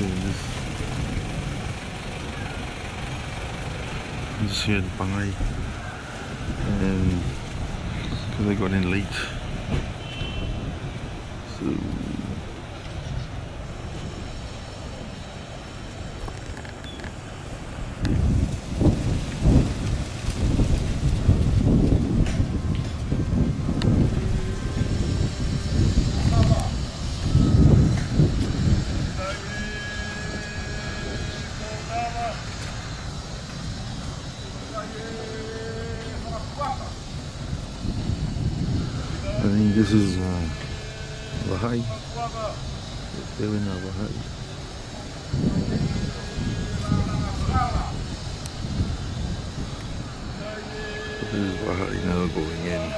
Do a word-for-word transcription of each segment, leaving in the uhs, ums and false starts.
This, this here, the Pangai. And 'cause they got in late. So, I think this is, uh, Vahaʻi. They're in, uh, Vahaʻi. This is Vahaʻi now going in.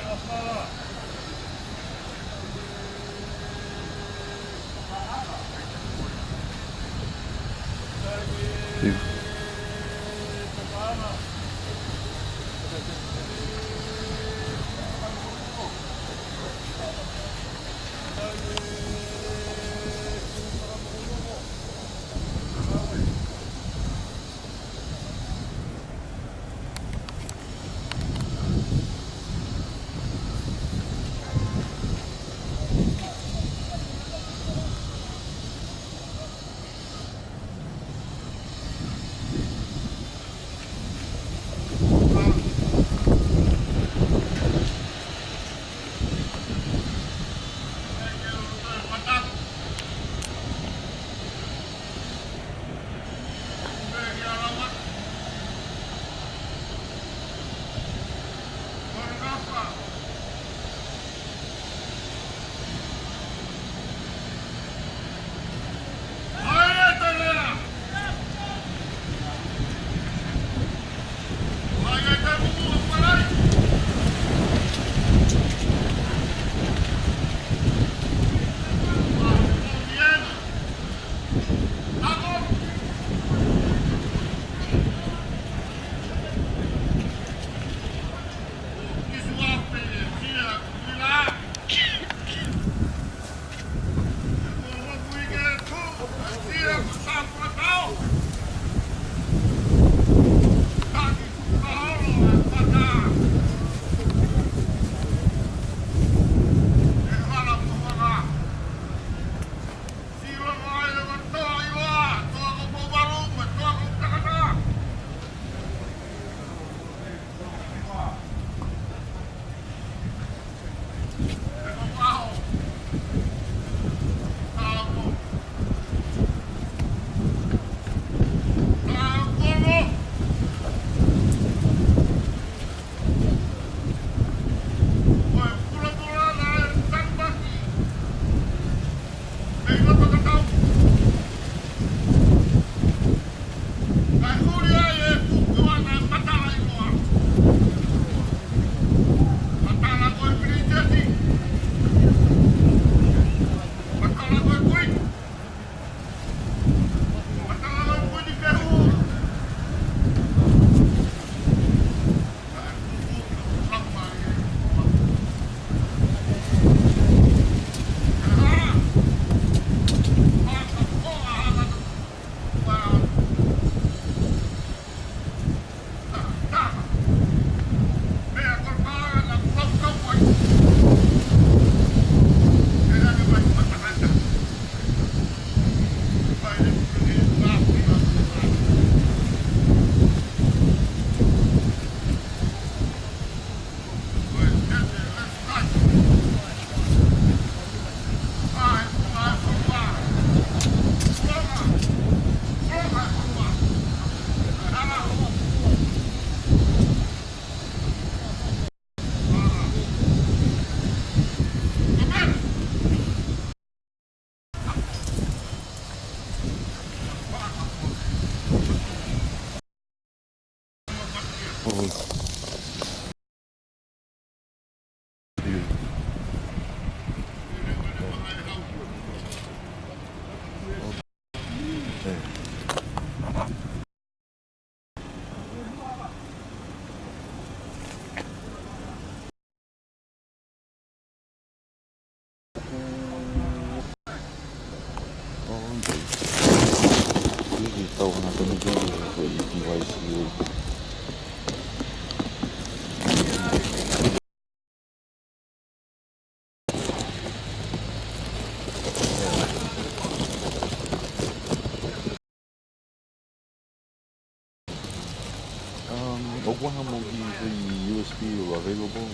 ʻOku ʻi ai ha moʻui foʻi U S B available?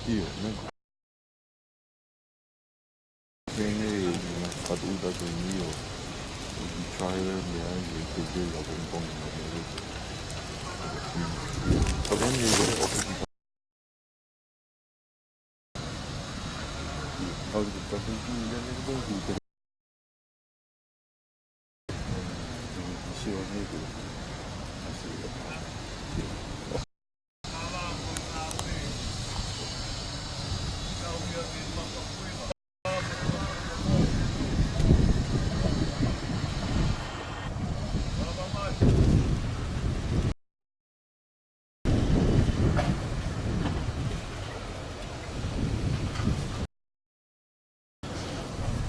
ʻIo, meʻa. Pehē, ʻoku fakatuʻuta ko eni ʻo, ʻoku try e meʻa ʻi he tētē la pongipongi na meʻa. Ka ko eni ʻoku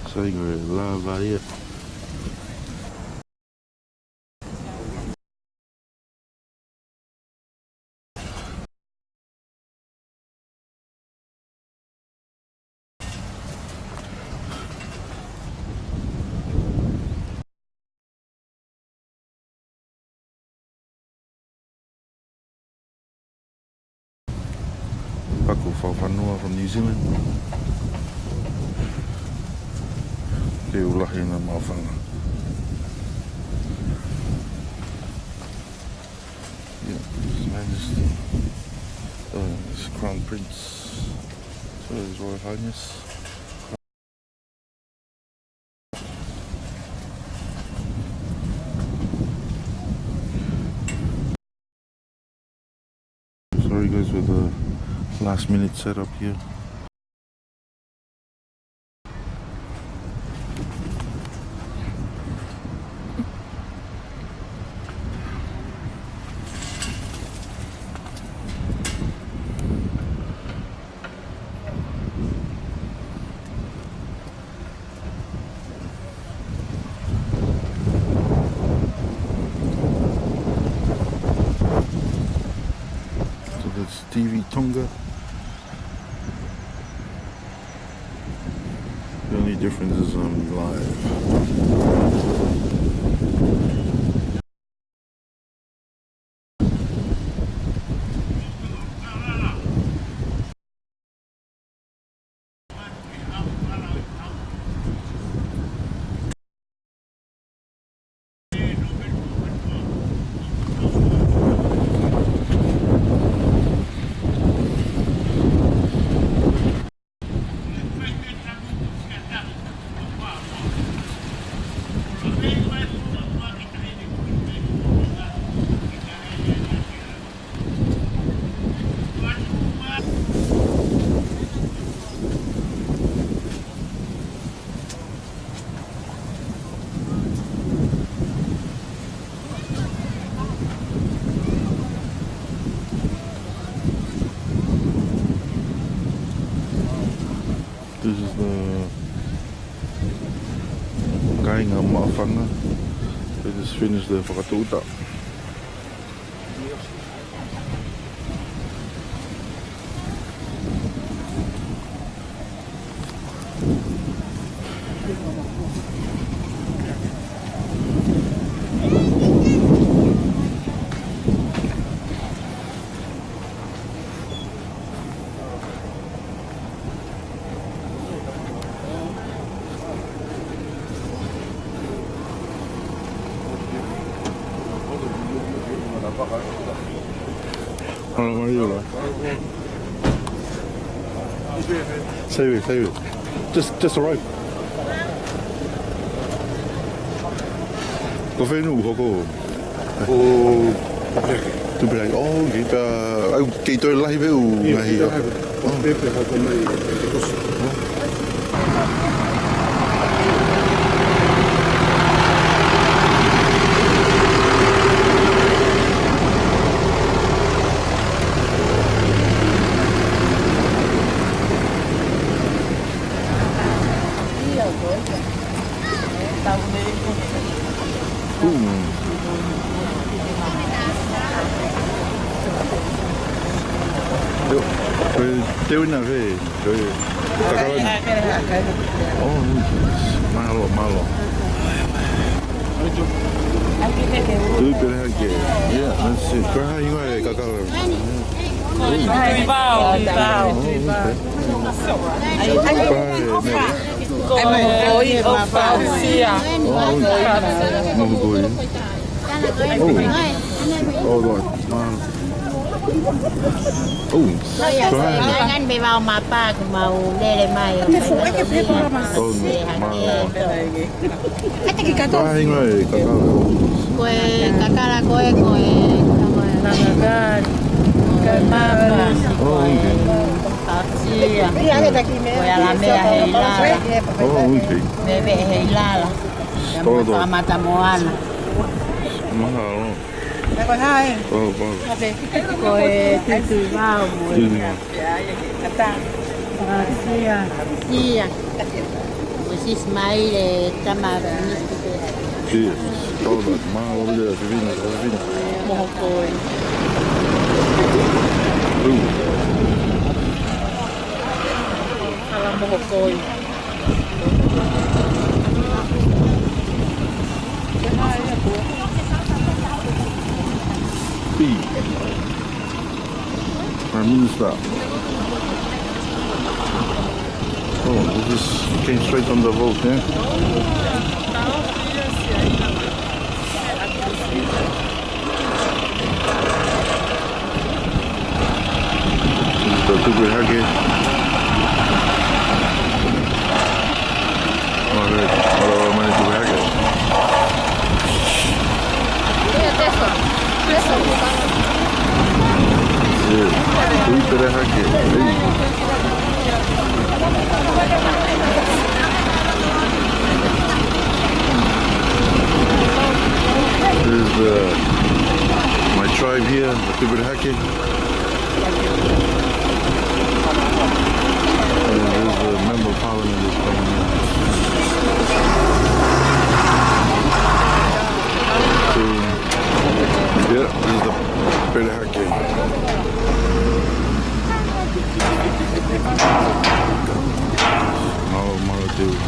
Sai ko e lava ia. Paku fakafanua from New Zealand. Te u lahi na maʻufanga. Yeah, His Majesty, uh, His Crown Prince, so His Royal Highness. Sorry guys, with the last minute setup here. So that's T V Tonga. The only difference is I'm live. This is the kāinga Maʻufanga. They just finished their fakatūʻuta. Hala mai ora. Save it, save it. Just, just arrived. Ko fē ʻoku hoko? Ko Tupilaki. Tupilaki. Oh, okay. Pea, ʻoku kei toe lahi pē ʻoku ʻIo, ngaohi. Kei toe lahi pē. Oh. Pē pē hoko mai, e te kosi. Oh. Te u ina ve, ve, takalani. Oh, mālō, mālō. Tui Pele hake. Yeah, let's see. Ko e hā e hingoa e kakala? Tuivao. Tuivao. Oh, okay. Ko e hā e meʻa? Ko e mohokoʻi ʻo Fausia. Oh, okay. Mohokoʻi. Oh. Oh, God. Wow. Oh, ko e hā e hingoa e kakala? Ko e kakala ko ē, ko e, ko e mama. Oh, okay. Fausia. Ko e alamea heilala. Oh, okay. Veve heilala. Ia mo e fakamatamoana. Mahalo. Ko e hā e? Oh, wow. Ko e tuivao mo e. Tuivao. Fausia. Fausia. Ko Sisi Maile, tama Minisitā. Yes. Tau na, ma, o le, fifine, fifine. Mohokoʻi. Hala mohokoʻi. Pī. Prime Minister. Oh, we just came straight from the vote, yeah? Tupe hake. All right. Ora, ora, mai tupe hake. Yeah, tupe hake. Hey. There's the, my tribe here, the Tupe Hake. And there's the member of parliament is coming in. So, yeah, this is the Tupe Hake. Oh, Mara, dude.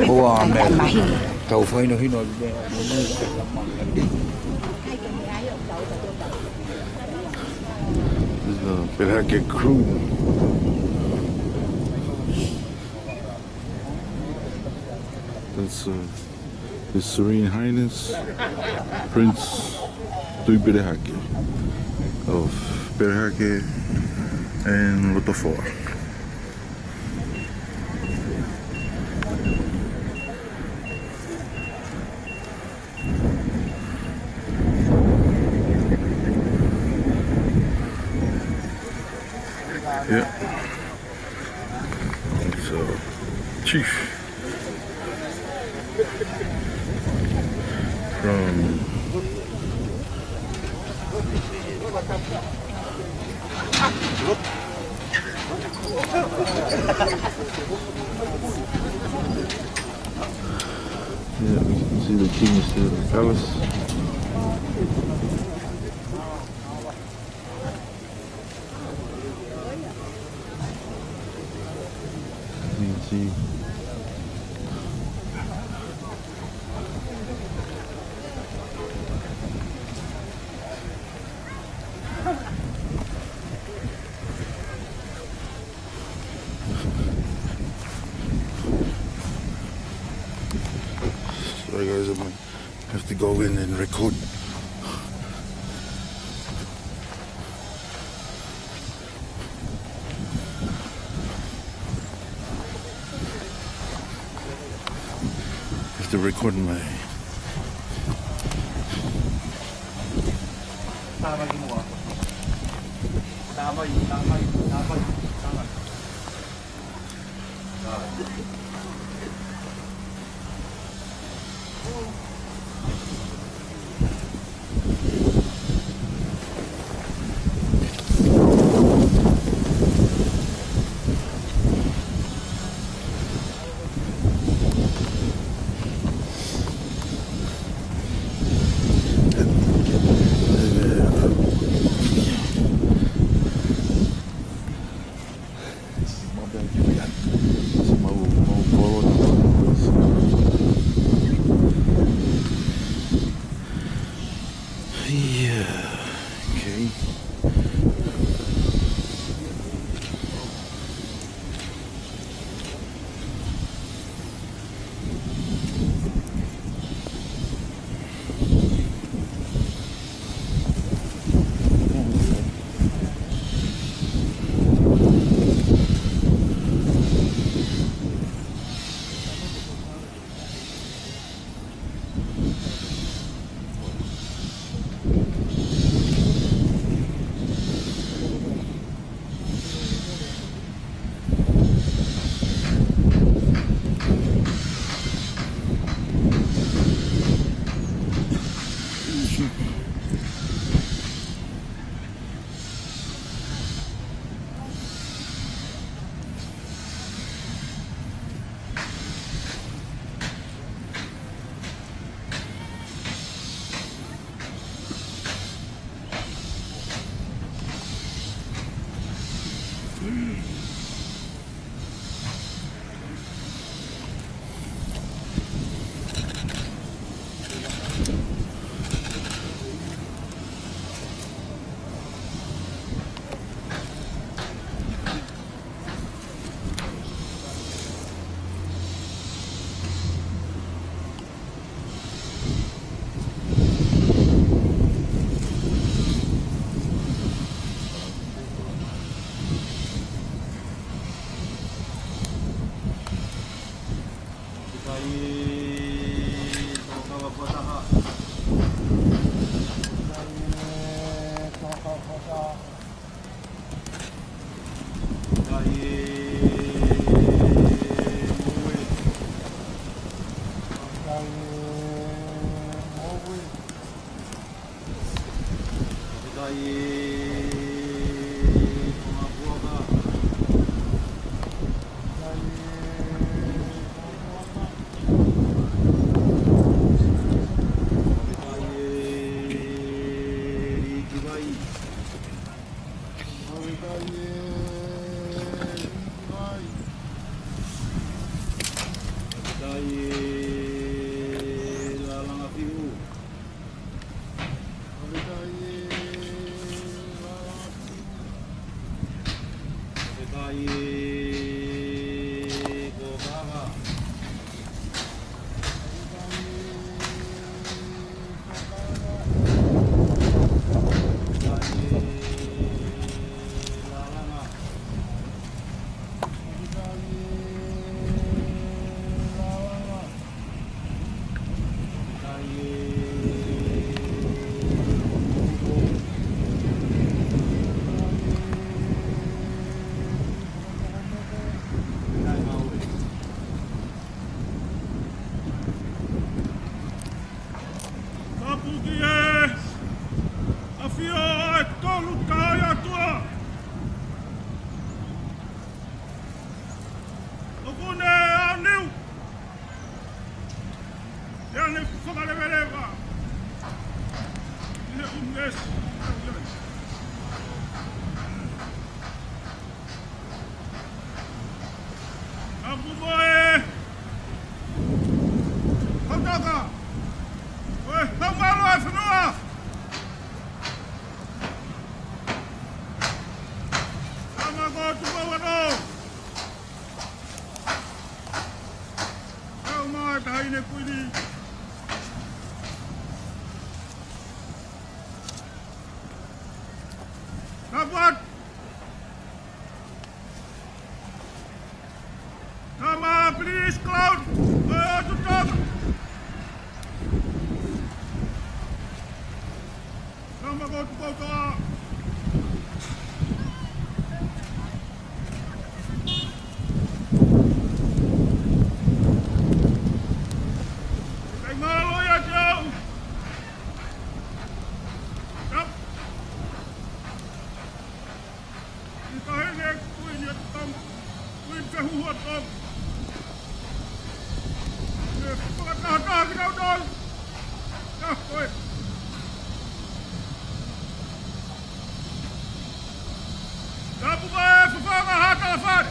ʻOua, meʻa. Tau fakahinohino. This is the Pele Hake crew. That's, uh, His Serene Highness Prince Tuipelehake of Pelehake and Lotofoa. Yeah. So, Chief from Yeah, we can see the king is still in the palace. You can see. Sorry guys, I might have to go in and record. Have to record my Maʻu pē ʻa e kiwi ʻa e. Sa mau, mau kolona, mau kolona. Ia, okay. Tapu ki he ʻAfio ʻa e Tolu Tahaʻi ʻOtua. ʻOku ne aoniu. ʻIo, ne fakaleveleva ʻi he ʻunivēsi. Tapu mo e hautaka, ʻo e Haumālō ʻa e fonua. Tama ko Tupou Ono. Tau mai Taʻahine Kuini. Tapu atu. Tama Prince Claus, ʻo e ʻOtu Tonga. Tama ko Tupou Toʻa. Kai ngalo ia te au. Tap. ʻI Taʻahine Kuini ʻa Tonga, Kuini Fehuhu ʻa Tonga. ʻE fakatahataha kinautolu. Ka ko e. Tapu mo e Fafanga Haʻa Talafale.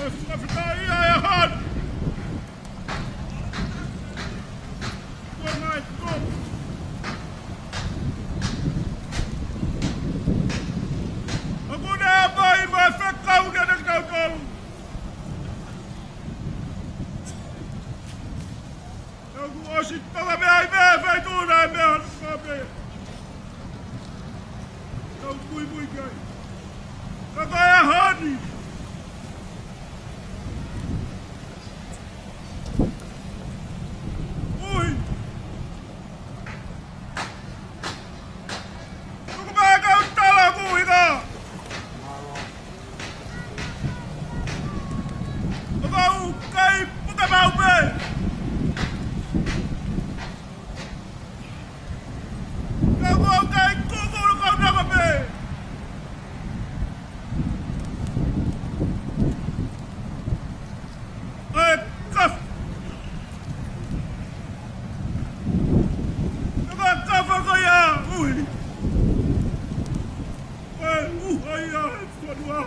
Fakafetaʻi ʻa e ʻaho ni. Kuo ngai ko. ʻOku ne ʻomai mai fekau kiate kitautolu. ʻOku ʻosi tonga mei ai pē, fai tuna e meʻa ʻo pē. Tau muimui ki ai. Ka ko e ʻaho ni. ʻUhi. Tuku mai kau tala kuinga. ʻOku ou kai puke mau pē. Ka ʻoku ou kai kukulu kau naka pē. ʻE kaf. Ka kafa ko ia ʻuhi. ʻE uha ia e fonua.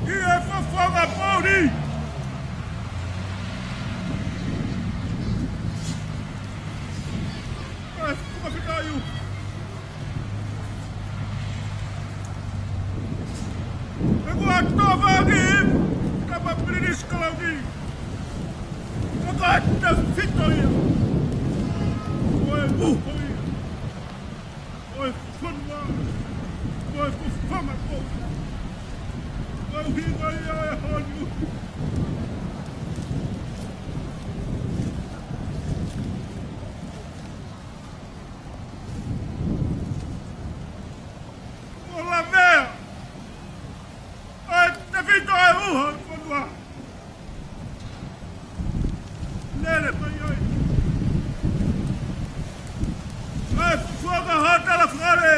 ʻI he fofonga pōni. ʻE fakafetaʻi u. ʻE kua tō fāki, kapa Pilinisi Kalauni. Fakatefito ia. Ko e uho ia. Ko e fonua. Ko e fofonga pō. Ko e ʻuhinga ia e honu. Ko Lavea, ʻe tefito e uho e fonua. Lele mai ai. ʻE fuaka hotela fale.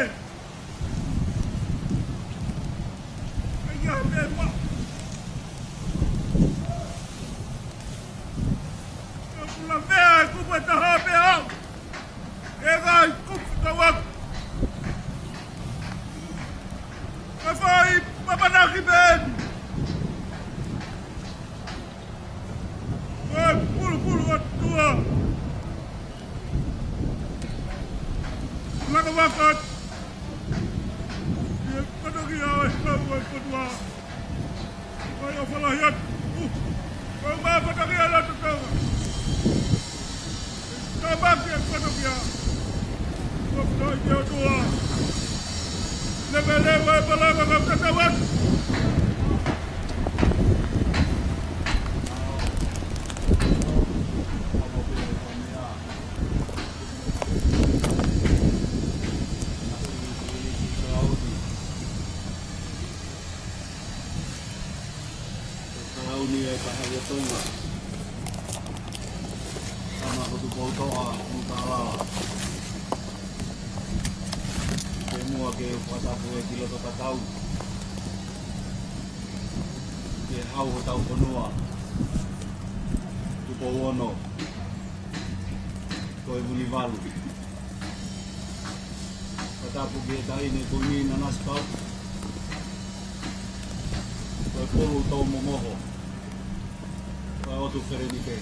ʻE ia me ma. ʻE kula mea e kupu e taha pē au. ʻE ngai kupu tau aku. ʻE fai papanaki pē eni. ʻE pulupulu atu ā. Laka waka atu. ʻE katoki au e hau e kotua. Ko ia falahi atu. ʻOku mau fatakia la totonga. Ka maki e kotokia. Ko fai ke ʻOtua. Leveleva e palava ka tatau atu. Kalauni e kahaʻi ʻo Tonga. Tama ko Tupoutoʻa, Nukuʻalofa. Ke muʻa ke fakatapu e ki loto tatau. Ke hau hotau fonua. Tupou Ono. Ko e Vunivalu. Fakatapu ki he taʻahine Kuini Nanasipauʻu. Ko e Pulu Toumomoho. Ko e ʻOtu Felenipē.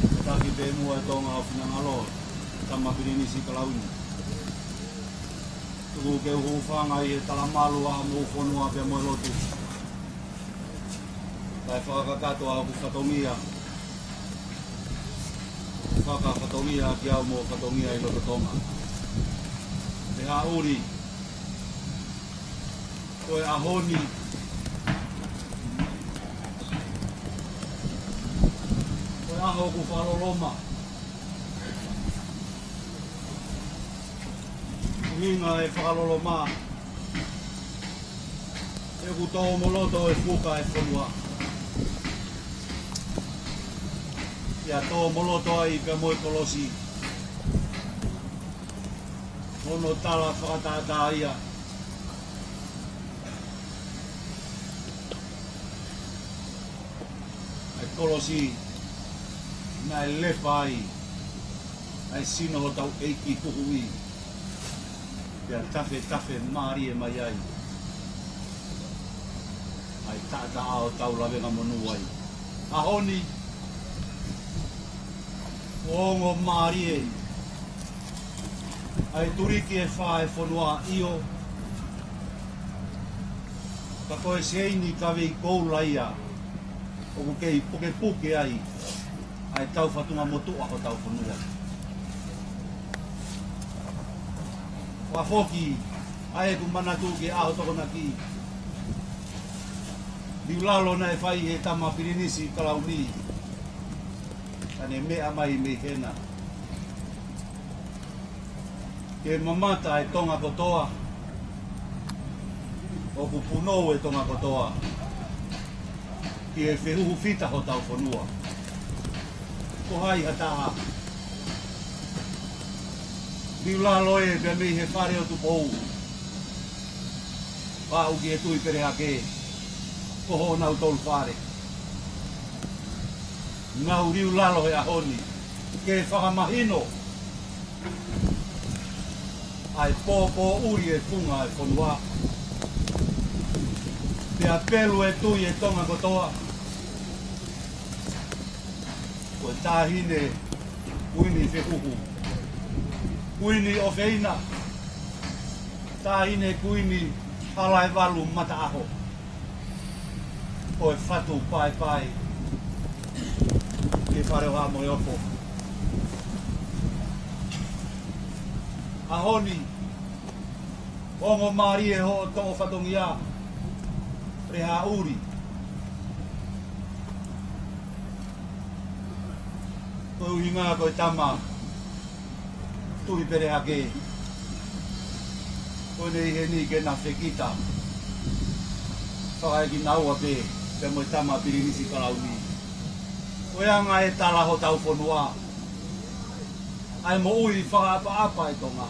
Fakatapu pē muʻa e Tonga ʻo Finangalo, Tama Pilinisi Kalauni. Tuku ke u hūfanga ʻi he talamalu ʻa homou fonua pea mo e lotu. Kae fakakakato ʻa hoku fatongia. Fakafatongia kiate au mo fatongia ʻi loto Tonga. Pea ʻuli, ko e ʻaho ni, ko e ʻaho ʻoku fakaloloma. ʻUhinga e fakaloloma, he ʻoku tōmoloto e fuka e fonua. ʻIo, tōmoloto ai pea mo e kolosi. Hono tala fakatātā ia. ʻA e kolosi naʻe lepa ai ʻa e sino hotau ʻEiki Huhuʻi, pea tafetafe mālie mai ai ʻa e taʻataʻa ʻo tau lavenga monū ai. ʻAho ni, kuo ongo mālie ʻa e tuliki ʻe fā ʻo e fonua, ʻio, ka ko e seini kavei koula ia ʻoku kei pukepuke ai ʻa e tau fatunga motuʻa hotau fonua. Fakafoki ʻa ʻeku manatu ki he ʻaho Tokonaki, liu lalo naʻe fai ʻe he Tama Pilinisi Kalauni, ka ne meʻa mai mei hena. Ke mamata ʻa e Tonga kotoa, ʻoku punou ʻa e Tonga kotoa ki he fehuhu fita hotau fonua. Ko hai ha taha? Liu lalo ē pea mei he Fale ʻo Tupou, pau ki he Tuʻi Pelehake, ko honau tolu fale. Nau liu lalo he ʻaho ni ke fakamahino ʻa e pōpōʻuli ʻo e funga ʻo e fonua. Pea pelu e tui ʻa e Tonga kotoa, ko e Taʻahine Kuini Fehuhu, Kuini ʻOfeina, Taʻahine Kuini Halaevalu Mataʻaho, ko e Fatu Paepae, ki he Fale ʻo Haʻa Moheofo. ʻAho ni, ongo mālie hoʻo toʻo fatongia, Lehaʻuli. Ko e ʻuhinga ko e Tama Tuʻi Pelehake, ko ʻene ʻi heni ke na fekita fakaekinaua pē pea mo e Tama Pilinisi Kalauni. Ko e anga e tala hotau fonua, ʻa e moʻui fakaʻapaʻapa ʻa e Tonga.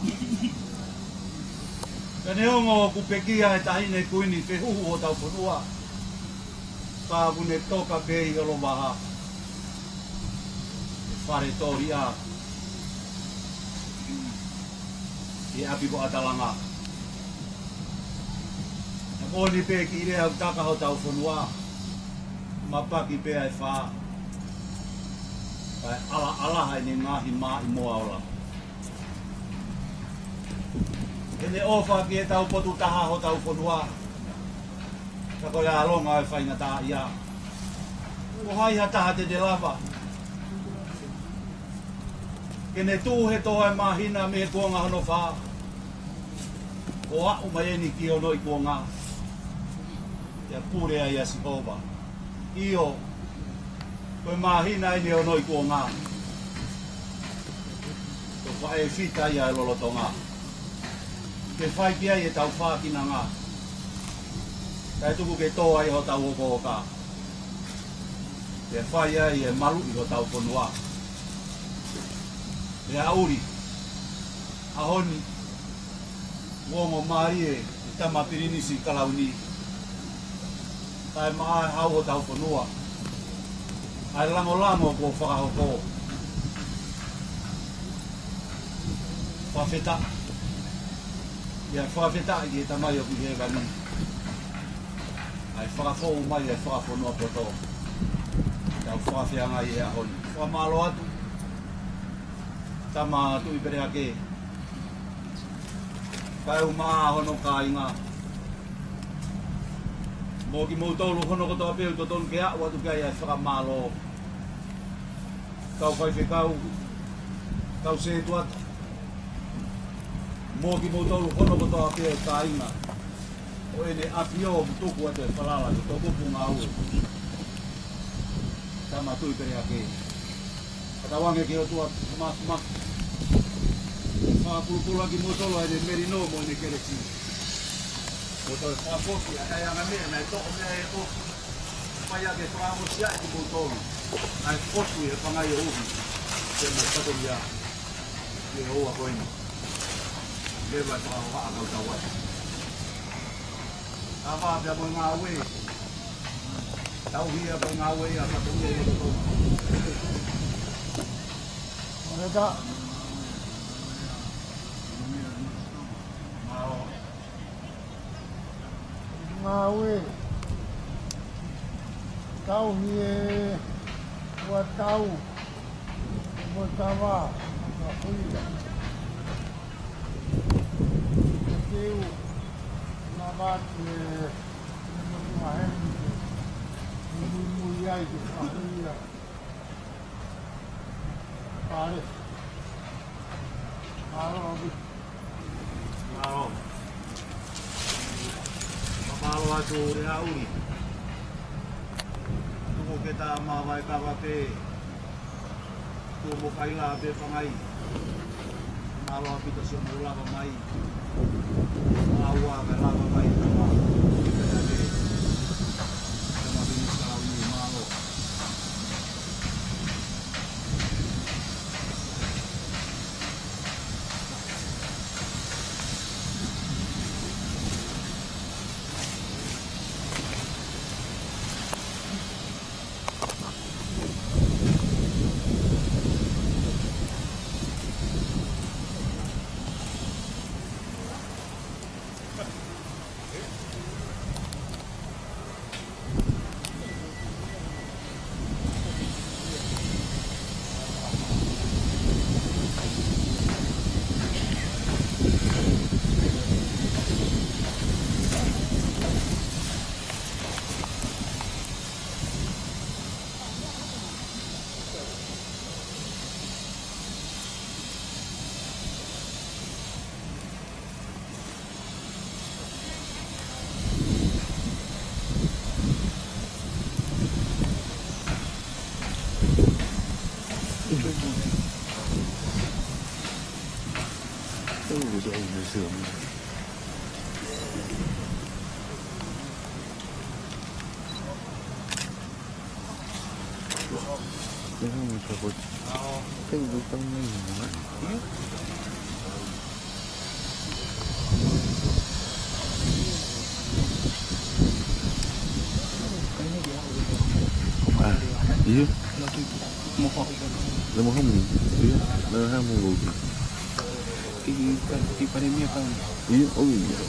Ka neongo ʻoku pekia e Taʻahine Kuini Fehuhu hotau fonua, ka ʻoku ne toka pē ʻi Holovaha, ʻi he Fale Tōliʻa, ʻi he ʻapi ko ʻAtalanga. Naʻe moʻoni pē kiʻi lea ʻoku taka hotau fonua, mapaki pē ʻa e fā, kae ʻalaʻala ʻa ʻene ngaahi maʻimoa ola. ʻEne ʻofa ki he tau potu taha hotau fonua, ka ko e ʻalonga ʻo e faingataʻaʻia. Ko hai ha taha te ne lava ke ne tuʻu he tō ʻa e māhina mei he kuonga hono fā, ʻo aʻu mai eni ki onoʻi kuonga, pea pule ai ʻa Sihova? ʻIo, ko e māhina eni ʻo onoʻi kuonga, ko e faʻē fita ia ʻo e lolotonga, ke fai ki ai e tau fākinanga, kae tuku ke tō ai hotau okooka, ke fai ai e maluʻi hotau fonua. Lehaʻuli, ʻaho ni, kuo ongo mālie ʻa e Tama Pilinisi Kalauni, kae maʻa e hau hotau fonua ʻa e langolango kuo fakahoko. Fakafetaʻi. ʻIo, fakafetaʻi ki he Tamai ʻoku ʻi hēvani, ʻa e fakafou mai ʻa e fakafonua poto, tau fakafeangai he ʻaho ni. Fakamālō atu, Tama Tuʻi Pelehake, kae ʻumaʻā hono kāinga, mo kimoutolu hono kotoa pē ʻoku totonu ke aʻu atu ki ai ʻa e fakamālō. Kau faifekau, kau sētuata, mo kimoutolu hono kotoa pē ʻa e kāinga ʻo ʻEne ʻAfio ʻoku tuku atu e falala ki he toʻukupu ngāue, Tama Tuʻi Pelehake. Ka tau ange ki he ʻOtua Māfimafi, fakapulupulu ʻaki kimoutolu ʻa ʻEne melino mo ʻEne kelesi, mo toe fakafoki ʻa e anga meʻa naʻe toʻo mei ai e ʻofa, fai ʻaki e fakaʻosi ʻaki kimoutolu ʻa e fotu ʻi he pangai ʻo uhi, pea mo e fatongia ʻi he houa ko eni. Leva e fakahohaʻa kautau atu. Tava pea mo e ngāue, tauhi ia pea mo e ngāue ia, fatongia ʻi he loto. Mareta. Aue, tau hie, ua tau, mo tava, mo hui. Teu, na vatu e, mo tua heni, mo mui mui ai ke whahuia. Pare. Mālō, Avi. Mālō. Mālō atu Leauli. Tuku ke tā mavae kava pē. Tuku mo faila pē pangai. Mālō ʻaupito siʻomo lava mai. Māua ka lava mai tama. Pea pē. Tama pini salauni mālō. ʻIo. Le mohamu. ʻIo. Le mohamu. ʻIo, ʻo ia.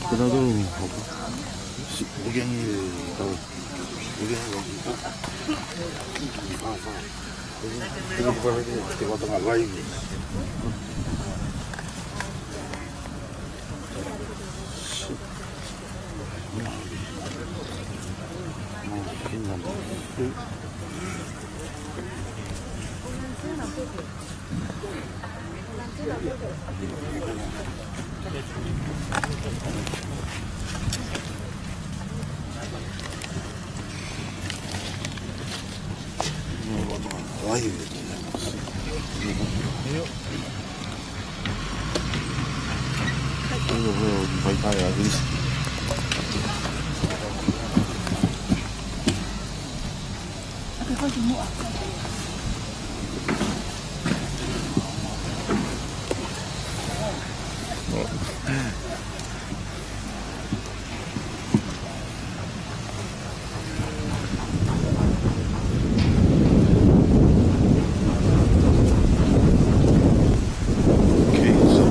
Ko tātou, si, ʻo ke angi tau. ʻO ke angi tau. Fā, fā. ʻO ke angi tau. Te kau tanga vai. Okay, so,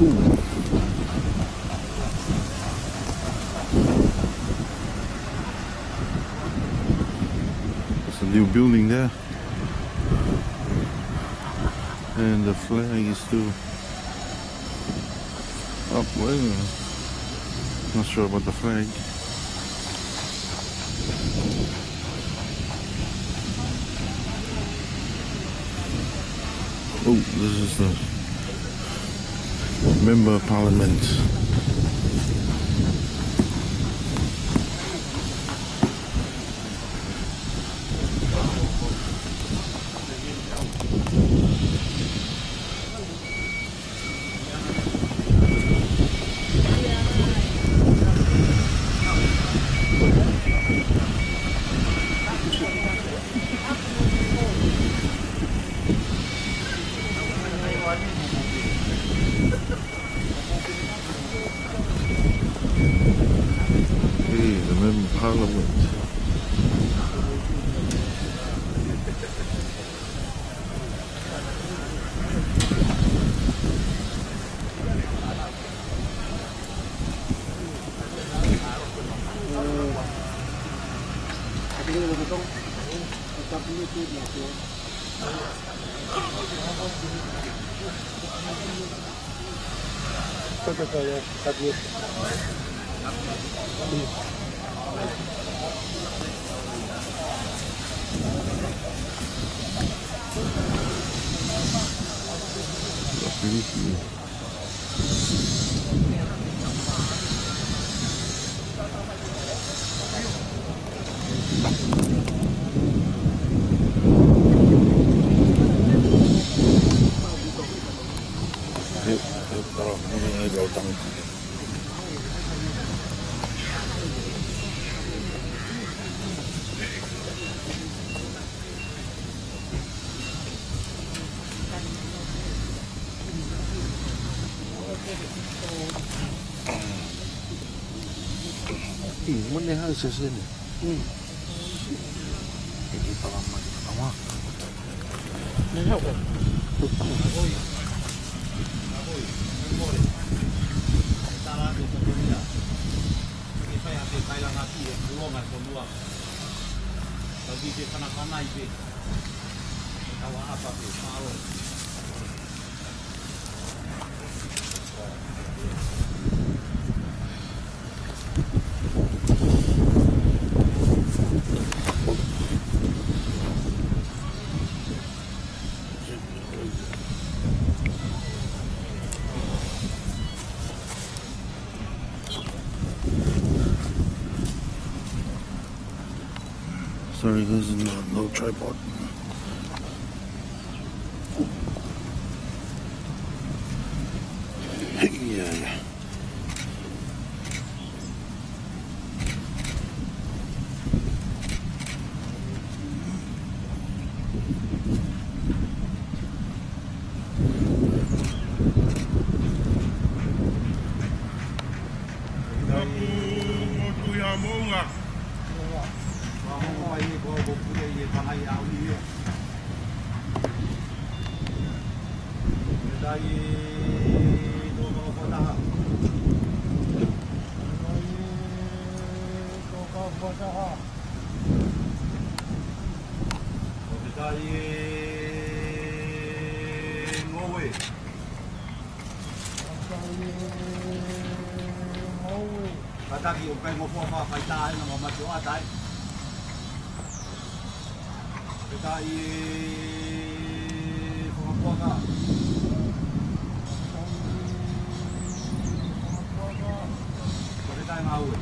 ooh. There's a new building there. And the flag is still up. Well, not sure about the flag. Oh, this is the member of parliament. Hey, the member of parliament. Ih, mone hai sasene. Hmm. Ih, ih, pala mai, pala mai. Nē, hau. Sorry, this is not no tripod. Yeah, yeah. Tapu mo Tuʻi ʻa Moʻunga. Ua mo mai e kua ko pule i e pangai au ni e. Metai e toka o Fataha. Metai e toka o Fataha. Metai e Ngoue. Kātaki ʻoku ʻikai ngofua fakafaitā ʻena mo mate o ʻatai. Kātaki e fakapuaka. Kātaki ngāue.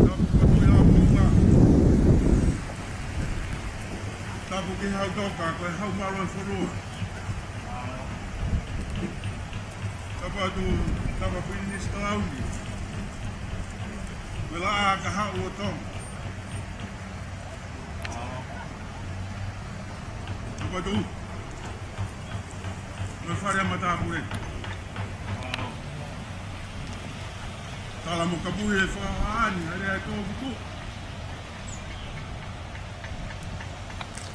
Tapu mo Tuʻi ʻa Moʻunga. Tapu ki hau toka, ko e hau mālō e fonua. Tapu atu, tapu Pilinisi Kalauni. Ko e laʻā ka haʻu ʻo Tonga. Tapu atu. Mo e fale ʻa Matāpule. Tala mo Kapuhi e fakaʻaʻani, ʻa e lea ʻa e toʻukupu.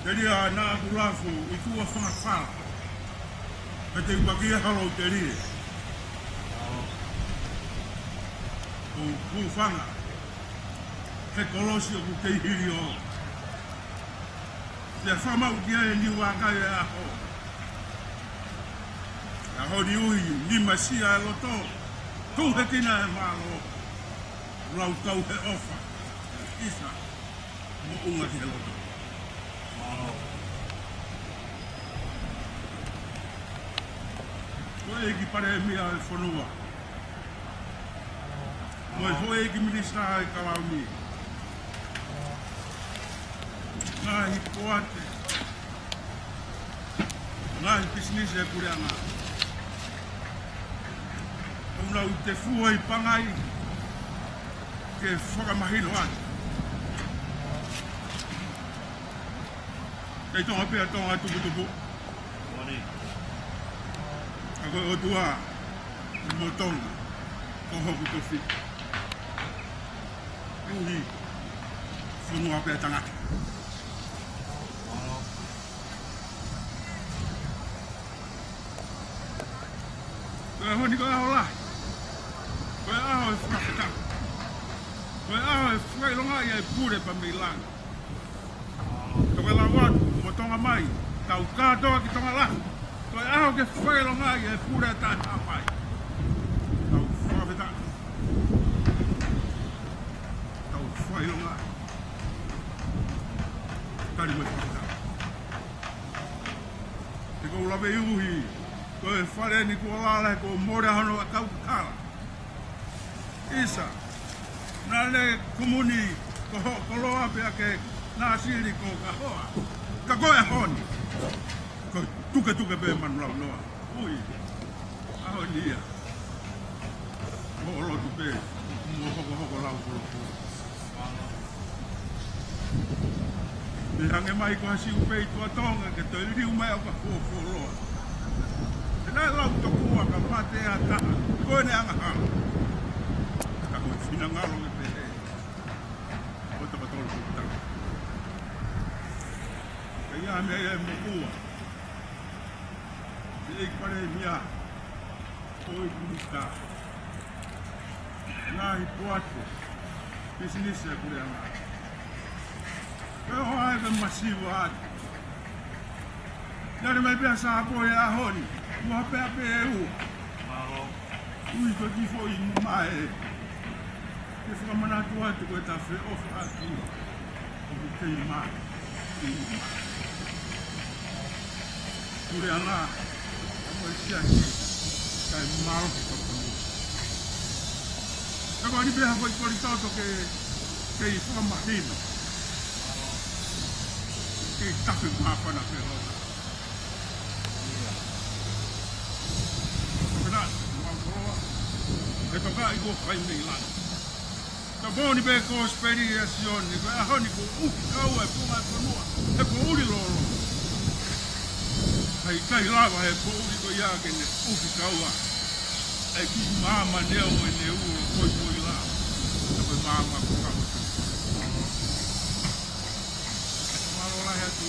Telia naʻa ku lafo ʻi tuʻa fanga fala. Ka te u pakia halo telia. Ko u fanga. He kolosi ʻoku kei hili ʻo. Pea fakamaʻu ki ai e niu ʻa kai e ʻaho. ʻAho ni ui, ni masia e loto. Tuʻu he kina e mālō. Lau kau he ʻofa. ʻIsa. Moʻunga ki he loto. Mālō. Ko e ʻEiki Palēmia e fonua. Mo e houʻeiki minisitā ʻa e Kalauni. Ngaahi poate. Ngaahi pisinisi e puleʻanga. ʻOku nau tefua ʻi Pangai ke fakamahino ai. Kei Tonga pē ʻa Tonga tuputupu. Ka ko e ʻOtua mo Tonga, ko hoku tofi. Uhi, fonua pē ʻa tangata. ʻAho ni ko e ʻaho lahi. Ko e ʻaho ʻo e fakafetaʻi. Ko e ʻaho ʻo e fakaʻilongaʻi ʻa e pule pea mei langi. Ka ko e lau atu mo Tonga mai, tau kātoa ki Tonga lahi. Ko e ʻaho ke fakaʻilongaʻi ʻa e pule ʻa Taʻehāmai. Tau fakafetaʻi. Tau fakaʻilongaʻi. Tali mo e fakafetaʻi. He ʻoku ou lave ʻuhi, ko e fale ni kuo lala, he kuo mole hono ʻakau kakala. ʻIsa, naʻe lele e komuni ko hoʻo koloa pea ke nāsili ko ho hoa. Ka ko e ʻaho ni, ko e tuketuke pē manu launoa. ʻUhi, ʻaho ni ia. Hoʻo lotu pē, mo hokohoko lau folofola. Pea hangē mai ko ha siupei tuʻa Tonga ke toe liliu mai ʻo ka fuofuoloa. He naʻe lau tokua ka mate ʻa taha, ko ʻene angahala. Ka ko e finangalo ke pehē. Ko e tapa tolu ko e tapa. Ka ia meʻa ia ʻe moʻua. ʻEiki Palēmia, ko e Minisitā, ngaahi poate, pisinisi ʻa e puleʻanga. Ko e ʻoho ai ke masiva atu. Naʻe mai pē ʻa Sāpoi he ʻaho ni, ua pea pē ʻe ua. ʻUhi ko e kiʻi foʻi mamae. Ke fakamanatu atu ko e tafe ʻofa atu. ʻOku kei mā, kei mā. Puleʻanga, ka mo e siasi, kae mālō ke tokoni. Ka ko eni pē ha foʻi koli toto ke, kei fakamahino. Kei tafe māfana pē hota. Pena, mau koloa. He tokaʻi kuo fai mei langi. Ka moʻoni pē kosipeli ʻa Sione, ko e ʻaho ni kuo ʻufi kaua e funga e fonua, he poʻuli lolo. ʻIkai lava he poʻuli ko ia ke ne ʻufi kaua. ʻE kiʻi maama neu mo e neu ʻo poipoi la. Ka ko e maama ko ka. Mālō lahi atu.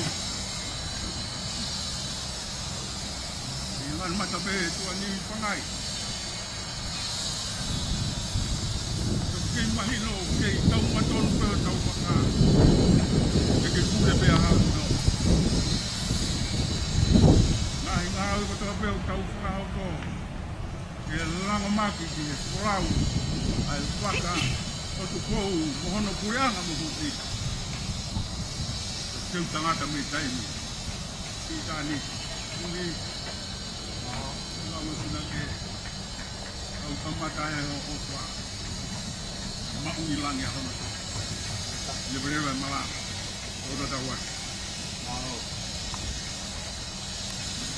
ʻI ngani mata pē tuʻa Niu Pangai. Kei mahino, kei tau matonu pē ʻo tau faka. Ke ke kule pē ʻa hau no. Ngaahi ngāue kotoa pē ʻoku tau fakahoko. Ke langamaki ki he folau ʻa e vaka ʻo Tupou mo hono puleʻanga mo Huʻi. Ke u tangata mei taimi. Ki tani. Kuni. Lau e kuna ke. Kau kamata he hoʻo fa. Maʻu ʻi langi ʻa hono. Leveleva e mala. Ota tauan. Mālō.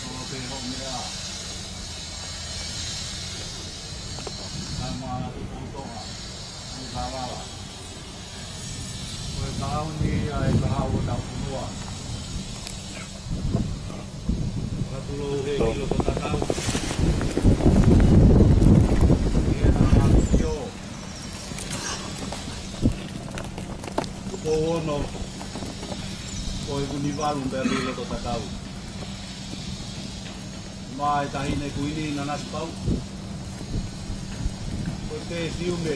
Kau pē hoʻo meʻa. Tama Tupou Tonga. Tupou Tonga. Ko e kahaʻu ni ʻa e kahaʻu ʻo tau fonua. Ka tulou he ʻilo ko tatau. Ia na ʻa Tupou. Tupou ono. Ko e kuni valu pea ʻilo ko tatau. Mā e taʻahine kuini Nanasipauʻu. Ko e pefiume,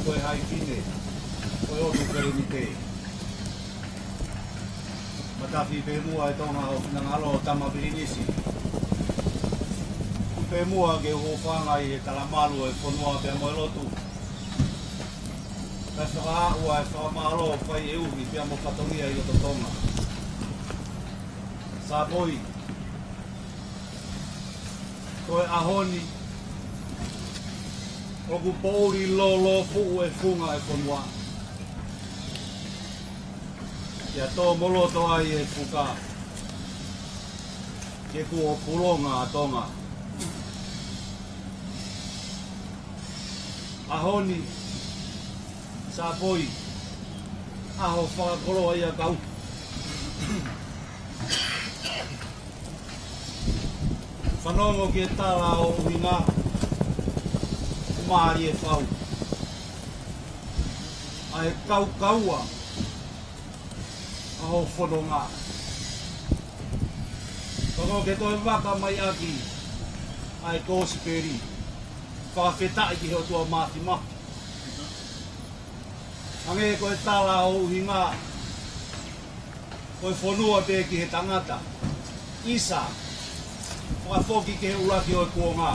ko e haʻi fine, ko e ʻotu perenitē. Matafi pē muʻa e Tonga ʻo finangalo ʻo tama pilinisi. Pē muʻa ke hūfanga ʻi he talamalu ʻo e fonua pea mo e lotu. Kae fakaaʻu ʻa e fakamālō fai ʻe ʻuhi pea mo fatongia ʻi loto Tonga. Sāpoi. Ko e ʻaho ni, ʻoku poʻuli lolo fuʻu e funga e fonua. Ia tō moloto ai e fuka. Ke kuo pulonga ʻa Tonga. ʻAho ni, Sāpoi, ʻaho fakakoloa ia kau. Fanongo ki he tala ʻo ʻuhinga, mālie fau. ʻA e kaukaua, ʻa hoʻo fononga. Ka ko ke toe vaka mai ʻaki, ʻa e kosipeli. Fakafetaʻi ki he ʻOtua Māfimafi. Hangē ko e tala ʻo ʻUhinga, ko e fonua pē ki he tangata. ʻIsa, fakafoki ki he ʻuluaki ʻo e kuonga.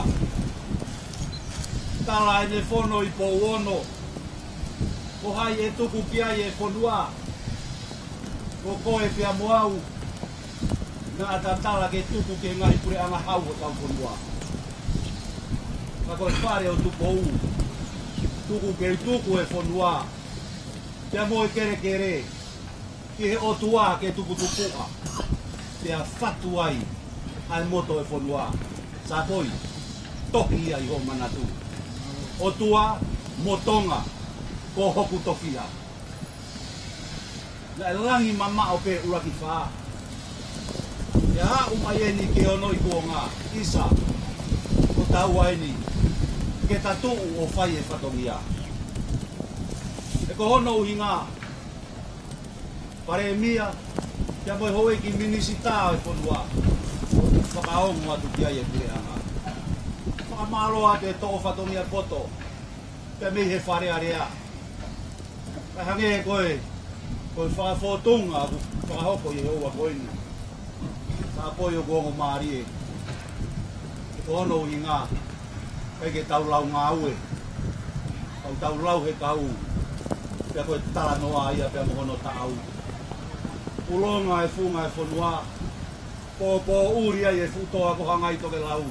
Tala ʻene fono ʻi Pouono, ko hai ʻe tuku ki ai e fonua? Ko koe pea mo au. Naʻa ta tala ke tuku ki he ngaahi puleʻanga hau ʻo hotau fonua. Ka ko e fale ʻo Tupou, tuku ke tuku e fonua pea mo e kelekele ki he ʻOtua ke tuputupuʻa, pea fatu ai ʻa e moto e fonua. Sāpoi, tohi ia ʻi hoʻo manatu. ʻOtua mo Tonga, ko hoku tofiʻa. Naʻe langi mamaʻo pē ʻuluaki fā. Pea aʻu mai eni ki he ono ʻi kuonga, ʻisa, ko taua eni ke ta tuʻu ʻo fai e fatongia. He ko hono ʻuhinga, Palēmia, pea mo e houʻeiki minisitā ʻo e fonua, fakaongo atu ki ai e puleʻanga. Fakamālō atu e toʻo fatongia poto, pea mei he Fale Alea. Kae hangē ko e, ko e fakafōtunga ʻoku fakahoko ʻi he houa ko eni. Sāpoi, ʻoku ongo mālie. He ko hono ʻuhinga, ʻikai ke tau lau ngāue, ka ʻoku tau lau he kau, pea ko e talanoa ia pea mo hono taʻau. ʻUlonga e funga e fonua, pōpōʻuli ai e fuʻu toa ko Hangai Tokelau,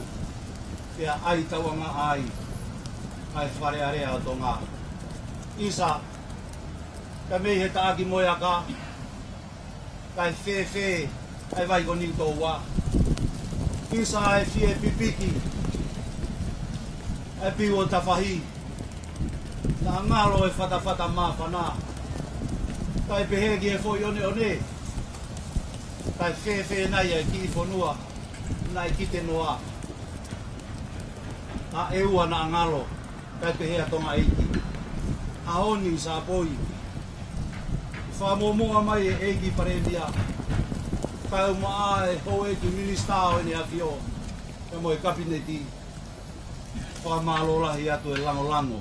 pea ʻai tauʻanga ai ʻa e Fale Alea ʻo Tonga. ʻIsa, ka mei he taʻaki mo e aka, kae fēfē ʻa e vai ko Niutōua? ʻIsa, ʻa e fie pipiki ʻa e piu ʻo tafahi, naʻa ngalo e fatafata māfana, kae pehē ki he foʻi ʻoneʻone, kae fēfē nai ʻa e kiʻi fonua naʻe kite noa? ʻA ʻEua naʻa ngalo, kae pehē ʻa Tonga ʻeiki. ʻAho ni, Sāpoi, fakamuʻomuʻa mai e ʻEiki Palēmia, kae ʻumaʻā e houʻeiki minisitā ʻo ʻEne ʻAfio, pea mo e Kapineti, fakamālō lahi atu e langolango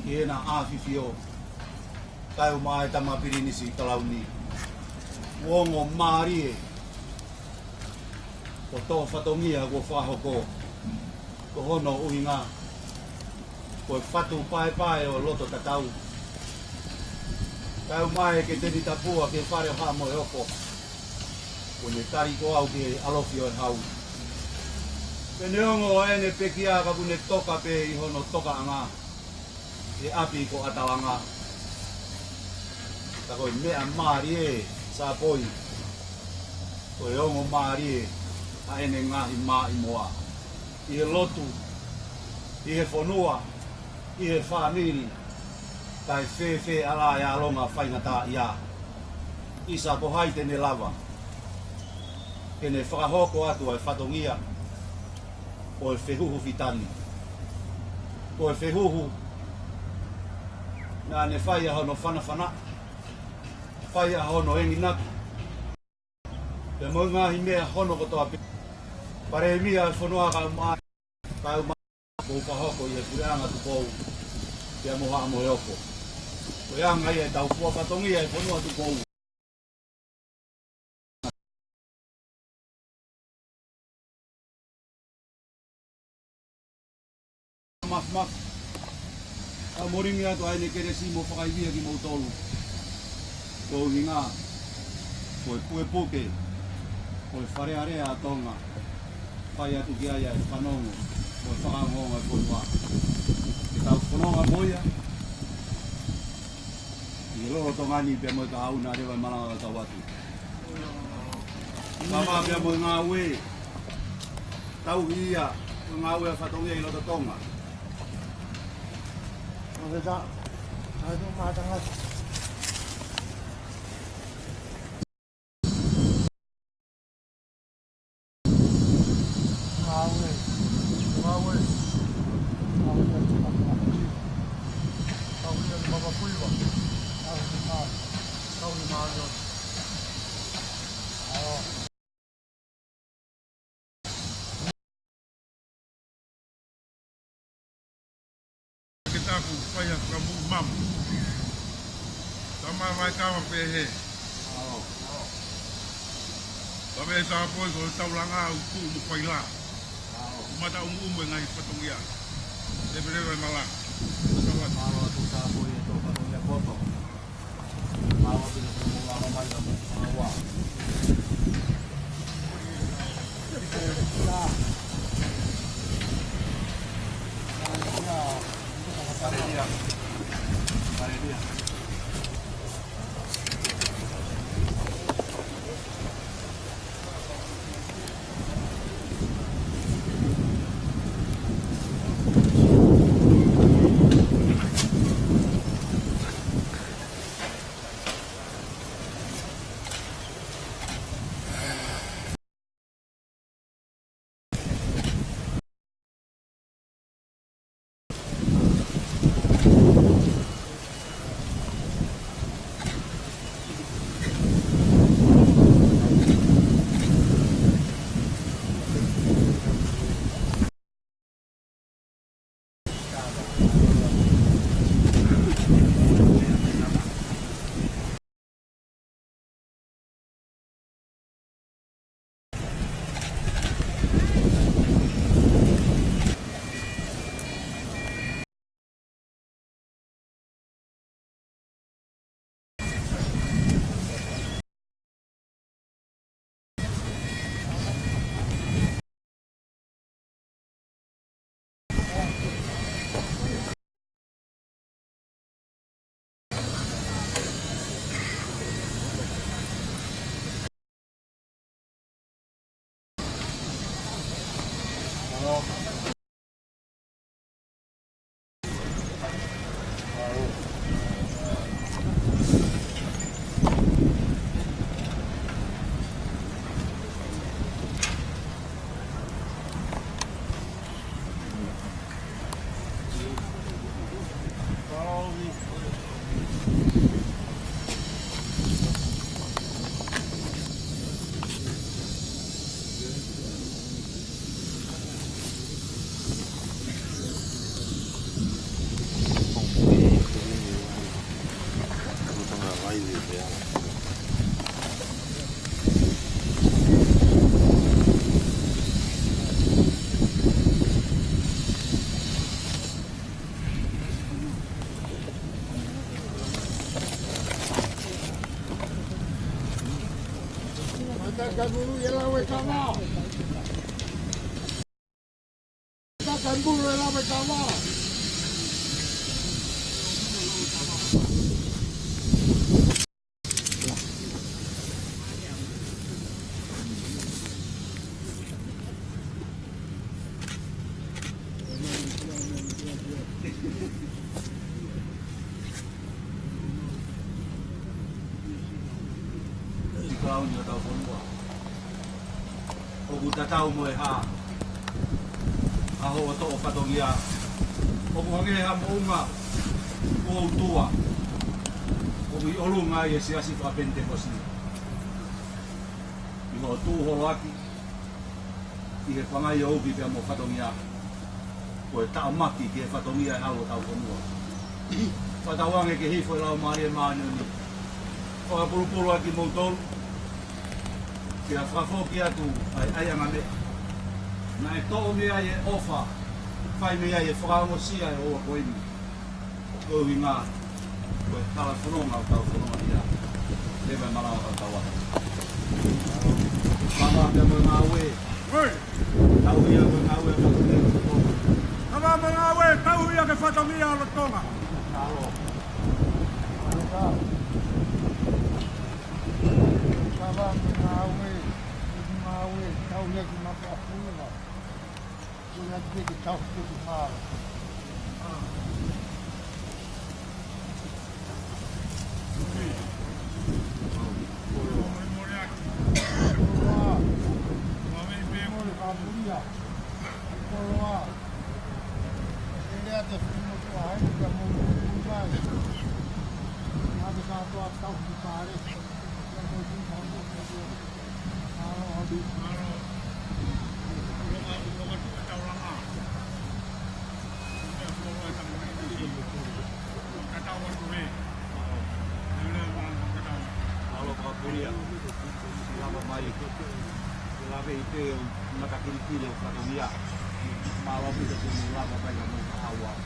ki heʻena ʻAfifio, kae ʻumaʻā e Tama Pilinisi Kalauni. Ongo mālie, ko e toʻo fatongia kuo fakahoko, ko hono ʻuhinga, ko e fatu paepae ʻo loto tatau, kae ʻumaʻā e keteni tapua ki he Fale ʻo Haʻa Moheofo, kuo ne tali ko au ki he ʻalofi ʻo e hau. Pea neongo ʻene pekia, ka kuo ne toka pē ʻi hono tokaʻanga he ʻapi ko ʻAtalanga. Ka ko e meʻa mālie, Sāpoi, ko e ongo mālie ʻa ʻene ngaahi maʻimoa ʻi he lotu, ʻi he fonua, ʻi he fāmili, kae fēfē ʻa e ʻalonga faingataʻaʻia. ʻIsa, ko hai te ne lava ke ne fakahoko atu ʻa e fatongia, ko e fehuhu fitani, ko e fehuhu naʻa ne fai ʻa hono fanafana, fai ʻa hono enginaki, pea mo e ngaahi meʻa hono kotoa pē. Palēmia e fonua, kae ʻumaʻā, kae ʻumaʻā, kuo fakahoko ʻi he puleʻanga Tupou, pea mo Haʻa Moheofo. Ko e anga ia ʻetau fua fatongia e fonua Tupou. Mafimafi. Tau molingi atu ʻa ʻEne kelesi mo fakaivia kimoutolu. Ko e ʻuhinga, ko e pukepuke, ko e Fale Alea ʻa Tonga, fai atu ki ai ʻa e fanongo mo e fakaongoongo e fonua. Ke tau fononga mo ia ʻi he lolotonga ni pea mo e kahaʻu, naʻa leva e malanga ka tau atu. Kava pea mo e ngāue, tauhi ia, ko e ngāue ʻa e fatongia ʻi loto Tonga. Professor, atu mātanga. Ngāue, ngāue, ngāue atu ki he Papakuiva. Ngāue, ngāue, ngāue. Aku fai ha fakamuʻu mamu. Tama mai kama pehē. Tama e Sāpoi ko e taulanga ʻoku tuʻu mo faila. Mata ʻumu ʻumu e ngaahi fatongia. Te pele vai mala. Mālō atu Sāpoi e tō fatongia poto. ʻOku tatau mo e hā, ʻa hoʻo toʻo fatongia. ʻOku hangē ha moʻunga ʻo e ʻOtua ʻoku ʻi ʻolunga ai e siasi fakapenitekosi. ʻI hoʻo tuʻu holoaki ʻi he pangai ʻo uki pea mo fatongia, ko e taʻamaki ki he fatongia ʻe ʻau ʻo tau fonua. Fakatauange ke hifo e Laumālie Māʻoniʻoni, fakapulupulu ʻaki moutolu, pea fakafoki atu ʻa e ʻaiʻanga meʻa naʻe toʻo mei ai e ʻofa, fai mei ai e fakaongosia ʻo e ʻaho ko eni. Ko e ʻuhinga ko e tala fononga ʻo tau fononga ia. Te vai malanga ka tau atu. Mālō pea mo e ngāue. Oi! Tauhi ʻa e ngāue ʻa e fatongia ʻo Tonga. Mālō pea mo e ngāue, tauhi ʻa e fatongia ʻo Tonga. Mālō. Mālō ka. Mālō pea mo e ngāue, ngāue, tauhi ʻa e maka ʻa Tonga. Matakilikili ʻo e fatongia. Mālō ʻaupito ke mou lava mai ka mou kahaʻu au.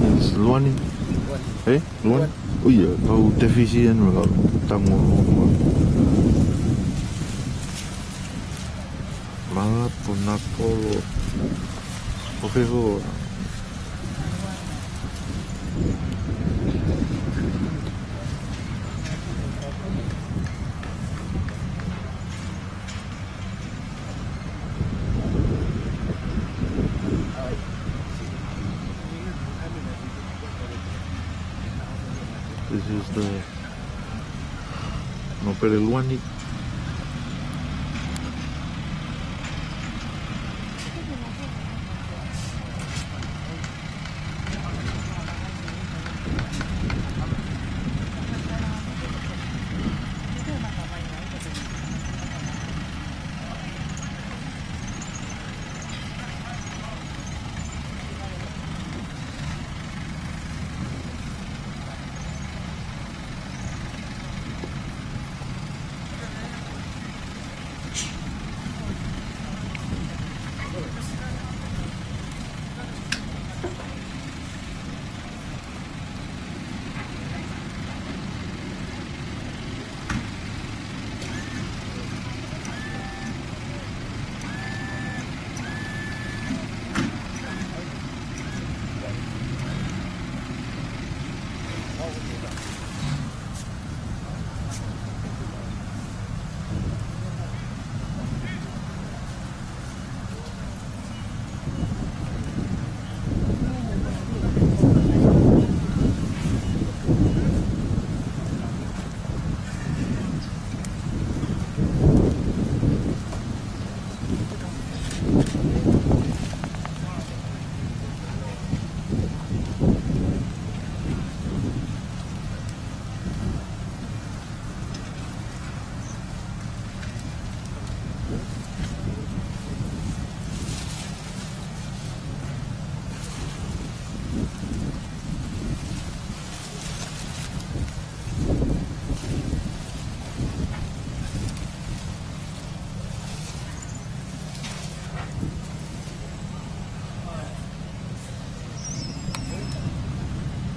Yes, Luani. Eh, Luani. Oh iya, kau tefisi ʻeni la tango. Malapu na kolo. Oke, ko. This is the Nōpele Luani.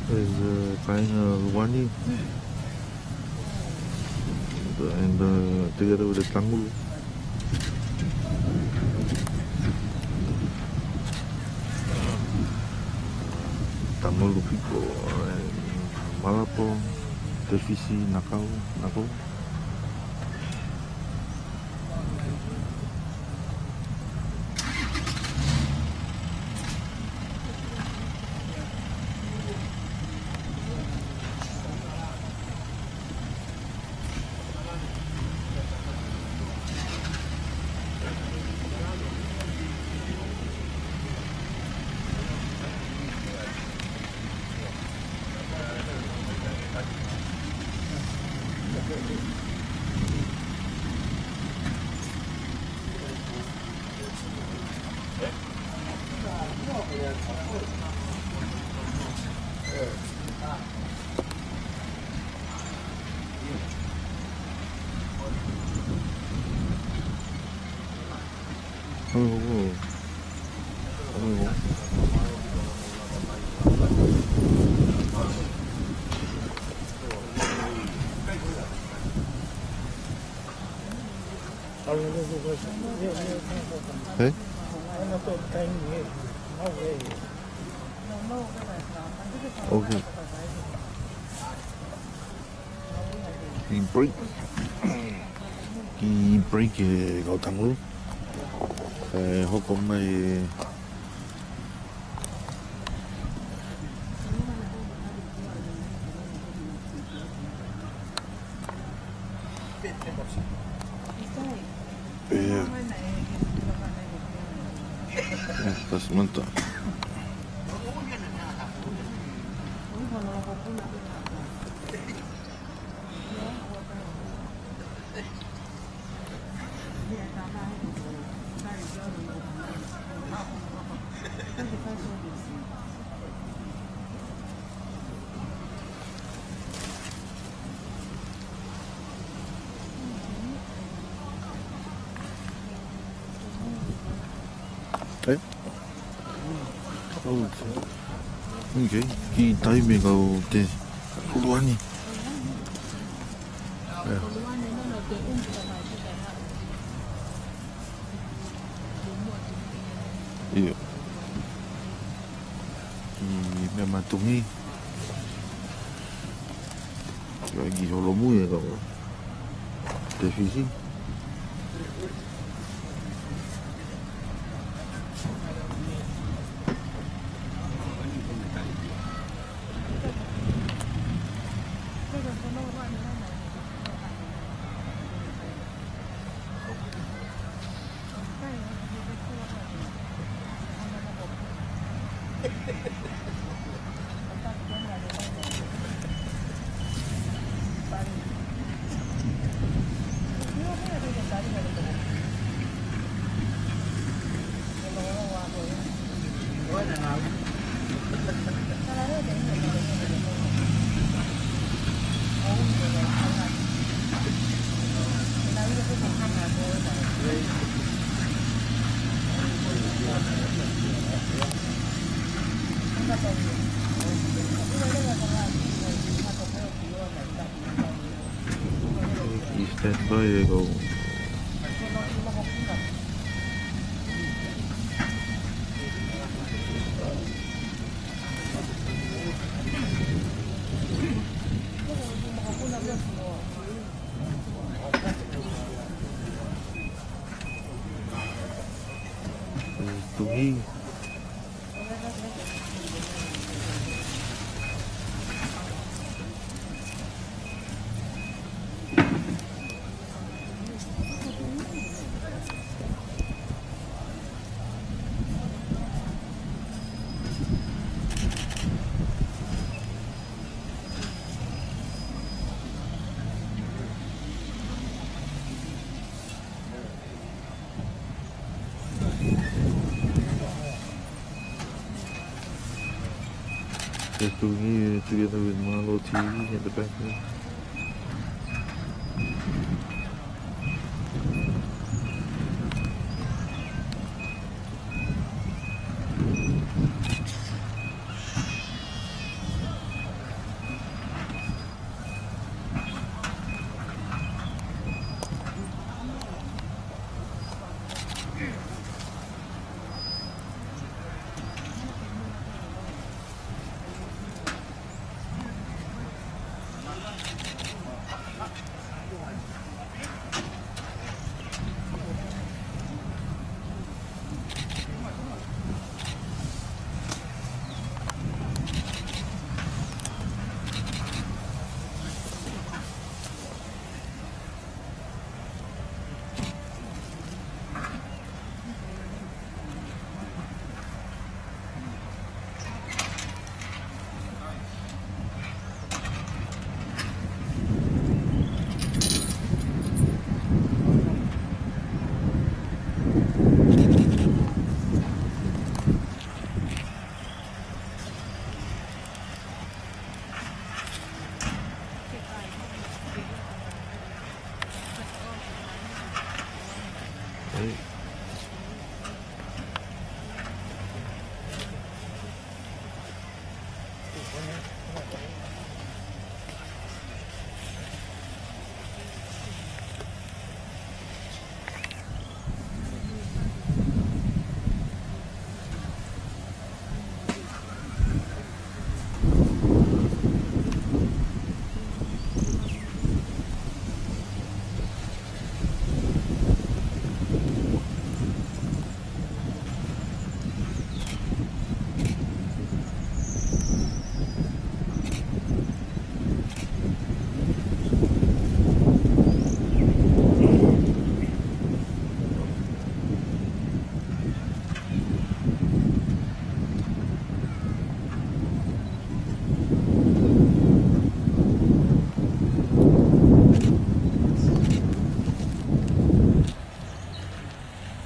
There's a kind of Luani. And, uh, together with the tangulu. Tangulu piko, uh, malapo, tefisi, nakau, nakau. Hei? Okay. Kiʻi break. Kiʻi break ē kau tangulu. Kae hoko mai ē. Yeah. Yeah, that's mental. Eh? Okay. Kiʻi taimi kau te ʻuluaki. Yeah. ʻIo. Kiʻi meʻa matungi. Kiʻi holomui ē kau tefisi. Kiʻi standby ē kau. Tuhi. They're doing it together with Marlo T V at the back there.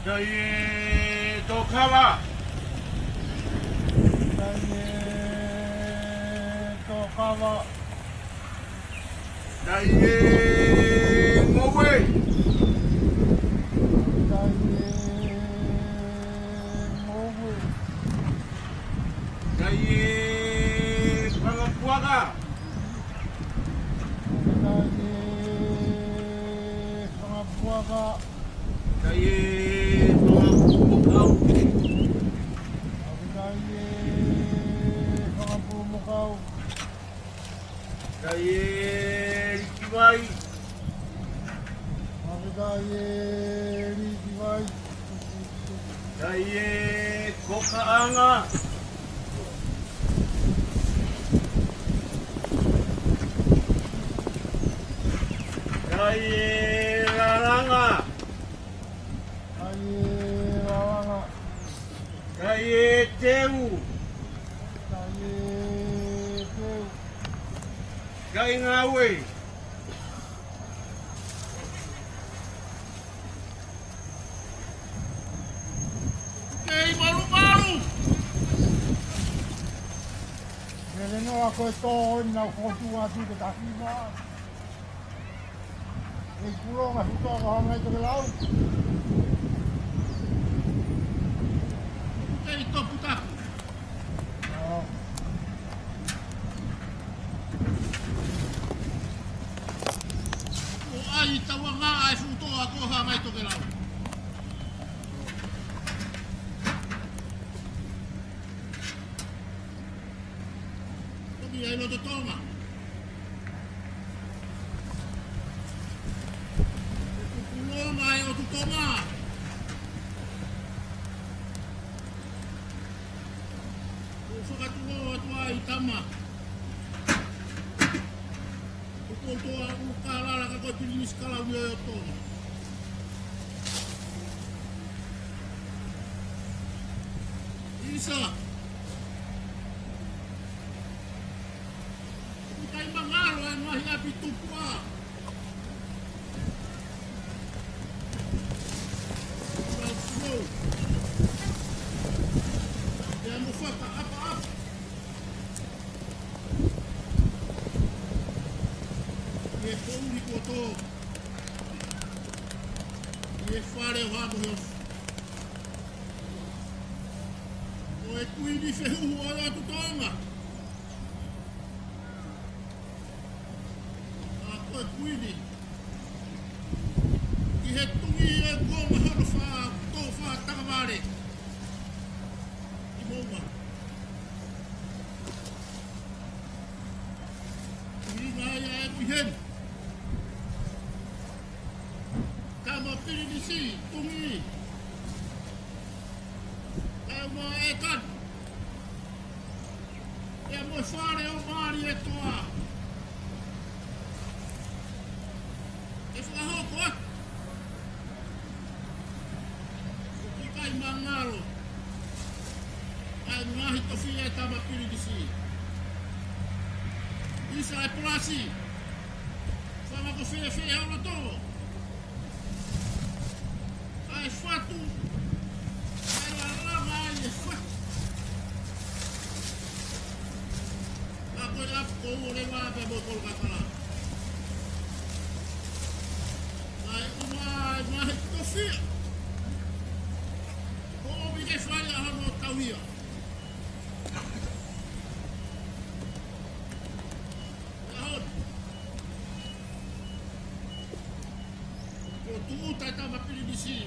Kae tōkava. Kae tōkava. Kae ngoue. Kae ngoue. Kae fanga puaka. Kae fanga puaka. Kae fanga pulumokau. Kae fanga pulumokau. Kae likivai. Kae likivai. Kae kokaʻanga. Kae lalanga. Kae lalanga. Kae teu. Kae teu. Kae ngaue. Kei malumalu. Mele noa ko e tō ʻo ʻena fotu atu ke taki ma. Kei kulo ngā futo ko hanga i toke lau. Kei topu tapu. ʻO ʻai tauanga ʻa e futo ʻa ko hanga i toke lau. Toki ai loto Tonga. Kukulonga e ʻOtu Tonga. Ko fakatuʻu atu ai tama. Ko kotoa ʻukalala ka ko e pilinisi kalauni ʻo Tonga. ʻIsa. ʻOku ʻikai mangalo e ngaahi ʻapi tupuʻa. Lau kuo. Pea mo fakaʻapaʻapa. ʻI he poʻuli kuo tō. ʻI he fale ʻo Haʻa Moheofo. Ko e kuini fehuhu ʻo e ʻOtu Tonga. ʻA ko e kuini. ʻI he tungi e konga hono fā, tō fā takavale. ʻI Moʻunga. ʻI ngā ia e kuiheni. Tama pilinisi, tungi. Kae ʻuma e kani. ʻIa mo e fale ʻo Mali e toa. ʻE fakahoko atu. ʻOku ʻikai mangalo. ʻA e ngaahi tofiʻa e tama pilinisi. ʻIsa e palasi. Fanga ko fēfē ʻa loto. ʻA e fatu. ʻA e lalanga ʻa e fatu. ʻA ko e ʻapi ko ua leva pea mo e kolokakala. ʻA e ʻuma ʻa e ngaahi tofiʻa. Uta e tama pilinisi.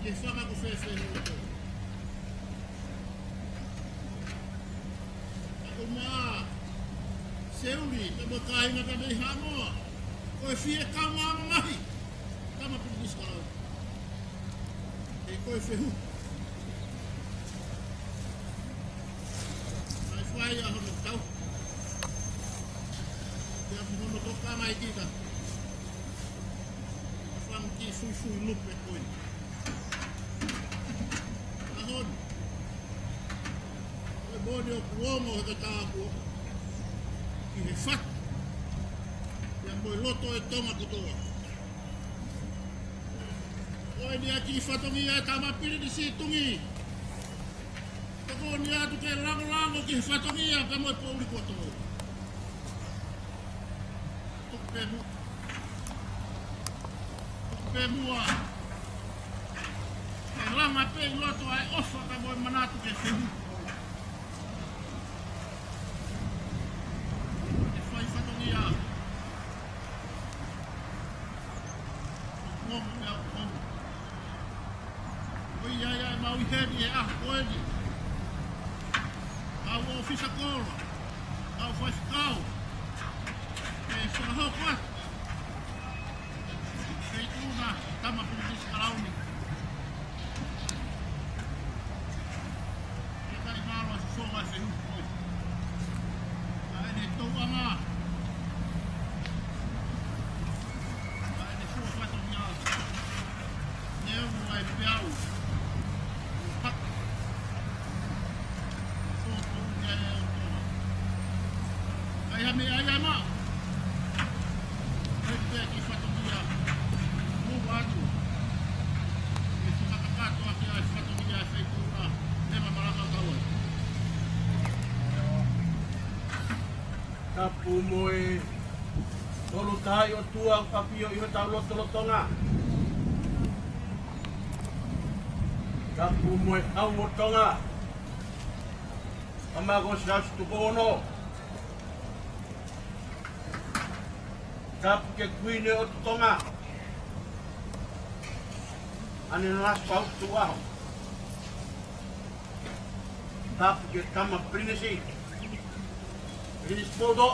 Ke fanga ko fēfē hoto. Ako mā Seuli, ka mo kāinga ka mei Haʻamoa. Ko e fie kau mā mamahi. Tama pilinisi ka lau. He ko e fehuhu. Ai fai a hono tau. Ia mo hono toka mai kita. Fanga ki fuifui lupe ko ē. Ahon. Ko e moni ʻoku ongo he ka tāpō. Ki he fatu. Ia mo e loto e Tonga kotoa. Ko eni ʻa e kiʻi fatongia e tama pilinisi Tungi. Tokoni atu ke langolango ki he fatongia pea mo e poʻuli kotoa. Tuku pē muʻa. Tuku pē muʻa. Ke langa pē ʻi loto ʻa e ʻofa pea mo e manatu ke fehuhu. Ke fai fatongia. Ko ia ia ʻemau ʻi heni he ʻaho ko eni. Mau ʻōfisa kolo, mau faifekau, ke fakahoko atu ke tuna tama pilinisi ka lau ni. Ke kai mālō e fofonga e fehuhu ko ē. Ka ʻene tauʻanga. Ka ʻene fua fatongia. Ne au ai peau. Paka. Ko, ko, ia, ia, ia, ia. Kai ha meʻa ia ma. Kai pea ki fatongia. Mou atu. E fakakakato ake ʻa e fatongia e feituʻu na. Nema malaka tau ai. Tapu mo e Tolu Tahaʻi ʻOtua ʻoku ʻafio ʻi hotau lotolotonga. Tapu mo e Hau ʻo Tonga. Kamako Siaosi Tupou Ono. Tapu ki he Kuini ʻo Tonga. ʻAne Nanasipauʻu Tukuʻaho. Tapu ki he tama pilinisi. Pilinisi Poutoʻo.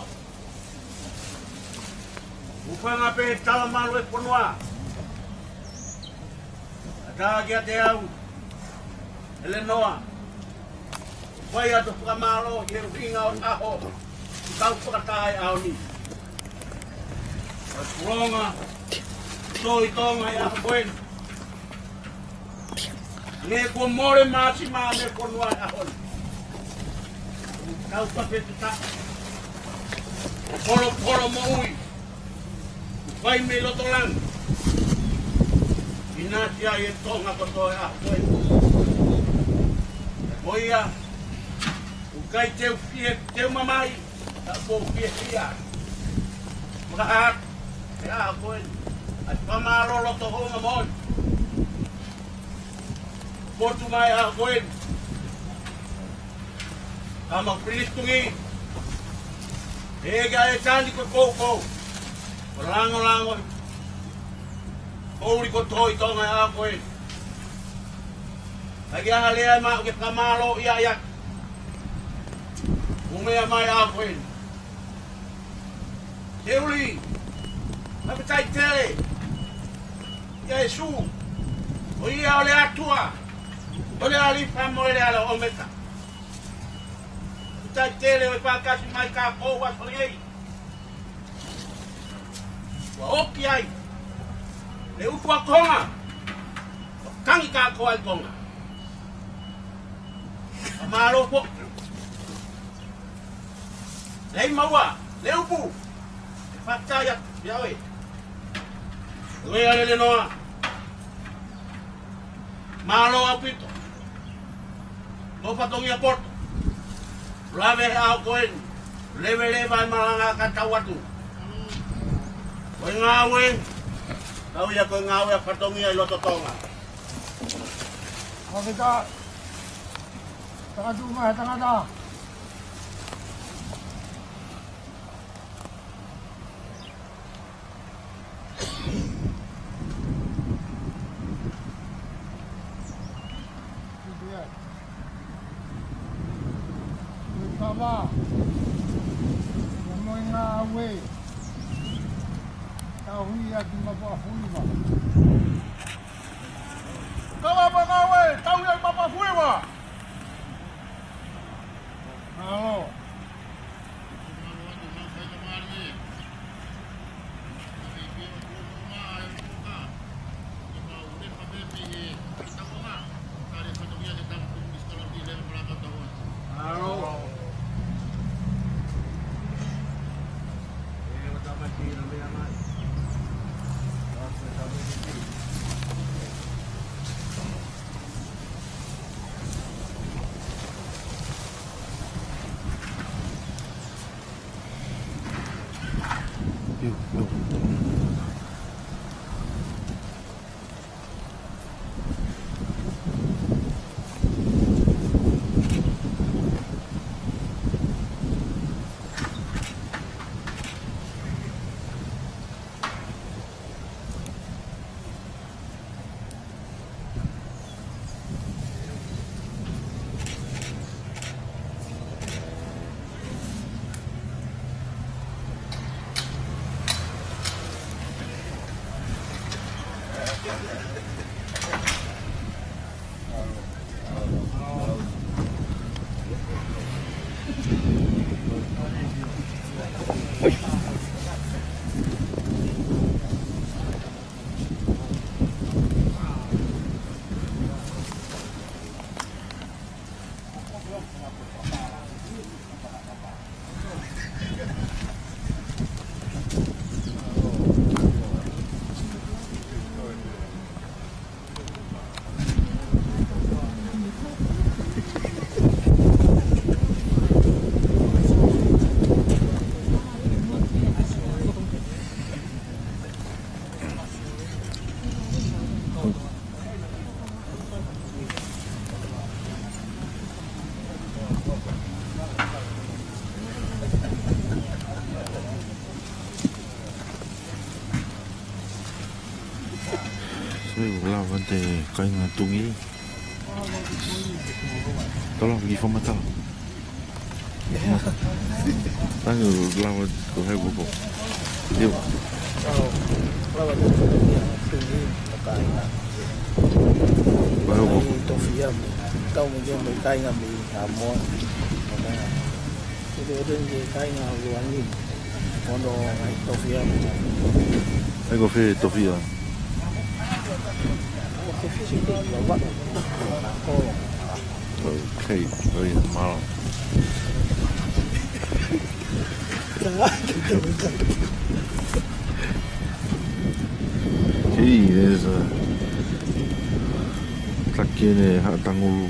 Hūfanga pē he talamalu e fonua. ʻAtā kiate au, ʻElenoa. Fai atu fakamālō ki he ʻuhinga ʻo e ʻaho. Kau fakataha he ʻaho ni. ʻA e pulonga, tō ʻi Tonga he ʻaho ko eni. Ne kuo mole māsima mei he fonua he ʻaho ni. Kau fakafetaʻi. Polopolo moʻui. Fai mei loto langi. ʻInasi ai e Tonga kotoa he ʻaho ko eni. Ko ia, ʻoku ʻikai te u fie, te u mamahi, ka ʻoku ou fiefia. Makaha, he ʻaho ko eni. ʻA e fakamālō loto houngaʻia mo e potu mai ʻaho ko eni. Tama pilinisi Tungi. ʻE ka e tani ko e koukou. Ko langolango. Poʻuli kotoa ʻi Tonga he ʻaho ko eni. Ka ke ʻaha lea ʻe maʻu ke fakamālō ia ia. Mo e meʻa mai ʻaho ko eni. Seuli, fakafetaʻi tele kia Sīsū, ko ia ʻa e ʻAtua, ʻa e ʻAlifa mo e ʻOmeka. Fakafetaʻi tele ʻo e fakakasi mai ka ko ua sole ei. Ua oki ai. Le uku a konga. Ua kangi ka ko ai konga. Ka mālō po. Nei maua, le upu. Fakataha ia, ia ʻoe. ʻOe ʻa ʻElenoa. Mālō ʻaupito. Ko e fatongia poto. Lave he ʻaho ko eni. Leveleva e malanga ka tau atu. Ko e ngāue. Kau ia ko e ngāue ʻa e fatongia ʻi loto Tonga. Fakafetaʻi. Tangata mai, tangata. Kava Pangauē, tau ia Mapafuiva. Mālō. Sai, ʻoku lava ʻete kāinga tuʻunga. Tala ki fakamatala. Tangi lava ko hai ko. Io. Lava ko ia tuʻunga kāinga. Ko hai ko. Tofiʻa mo. Tau mo ia mo kāinga mo Haʻamoa. Ko ia ko kāinga Luani. Kono ngai Tofiʻa. Hai ko fē Tofiʻa. Okay, very mild. Okay, there's a taki ʻene haʻa tangulu.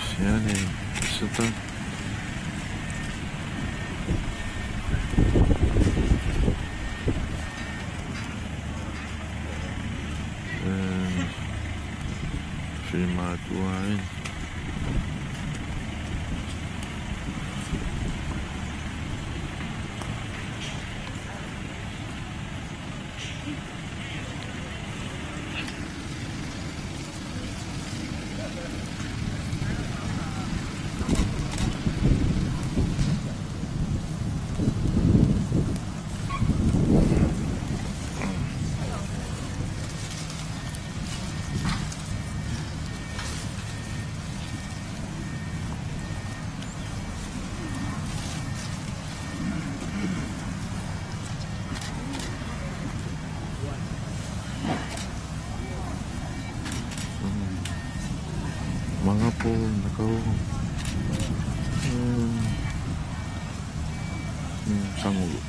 Oceanic Pacific. Eh, Filimātuʻa ē. Mangapō, Nakau. Hmm. Hmm, Sangulu.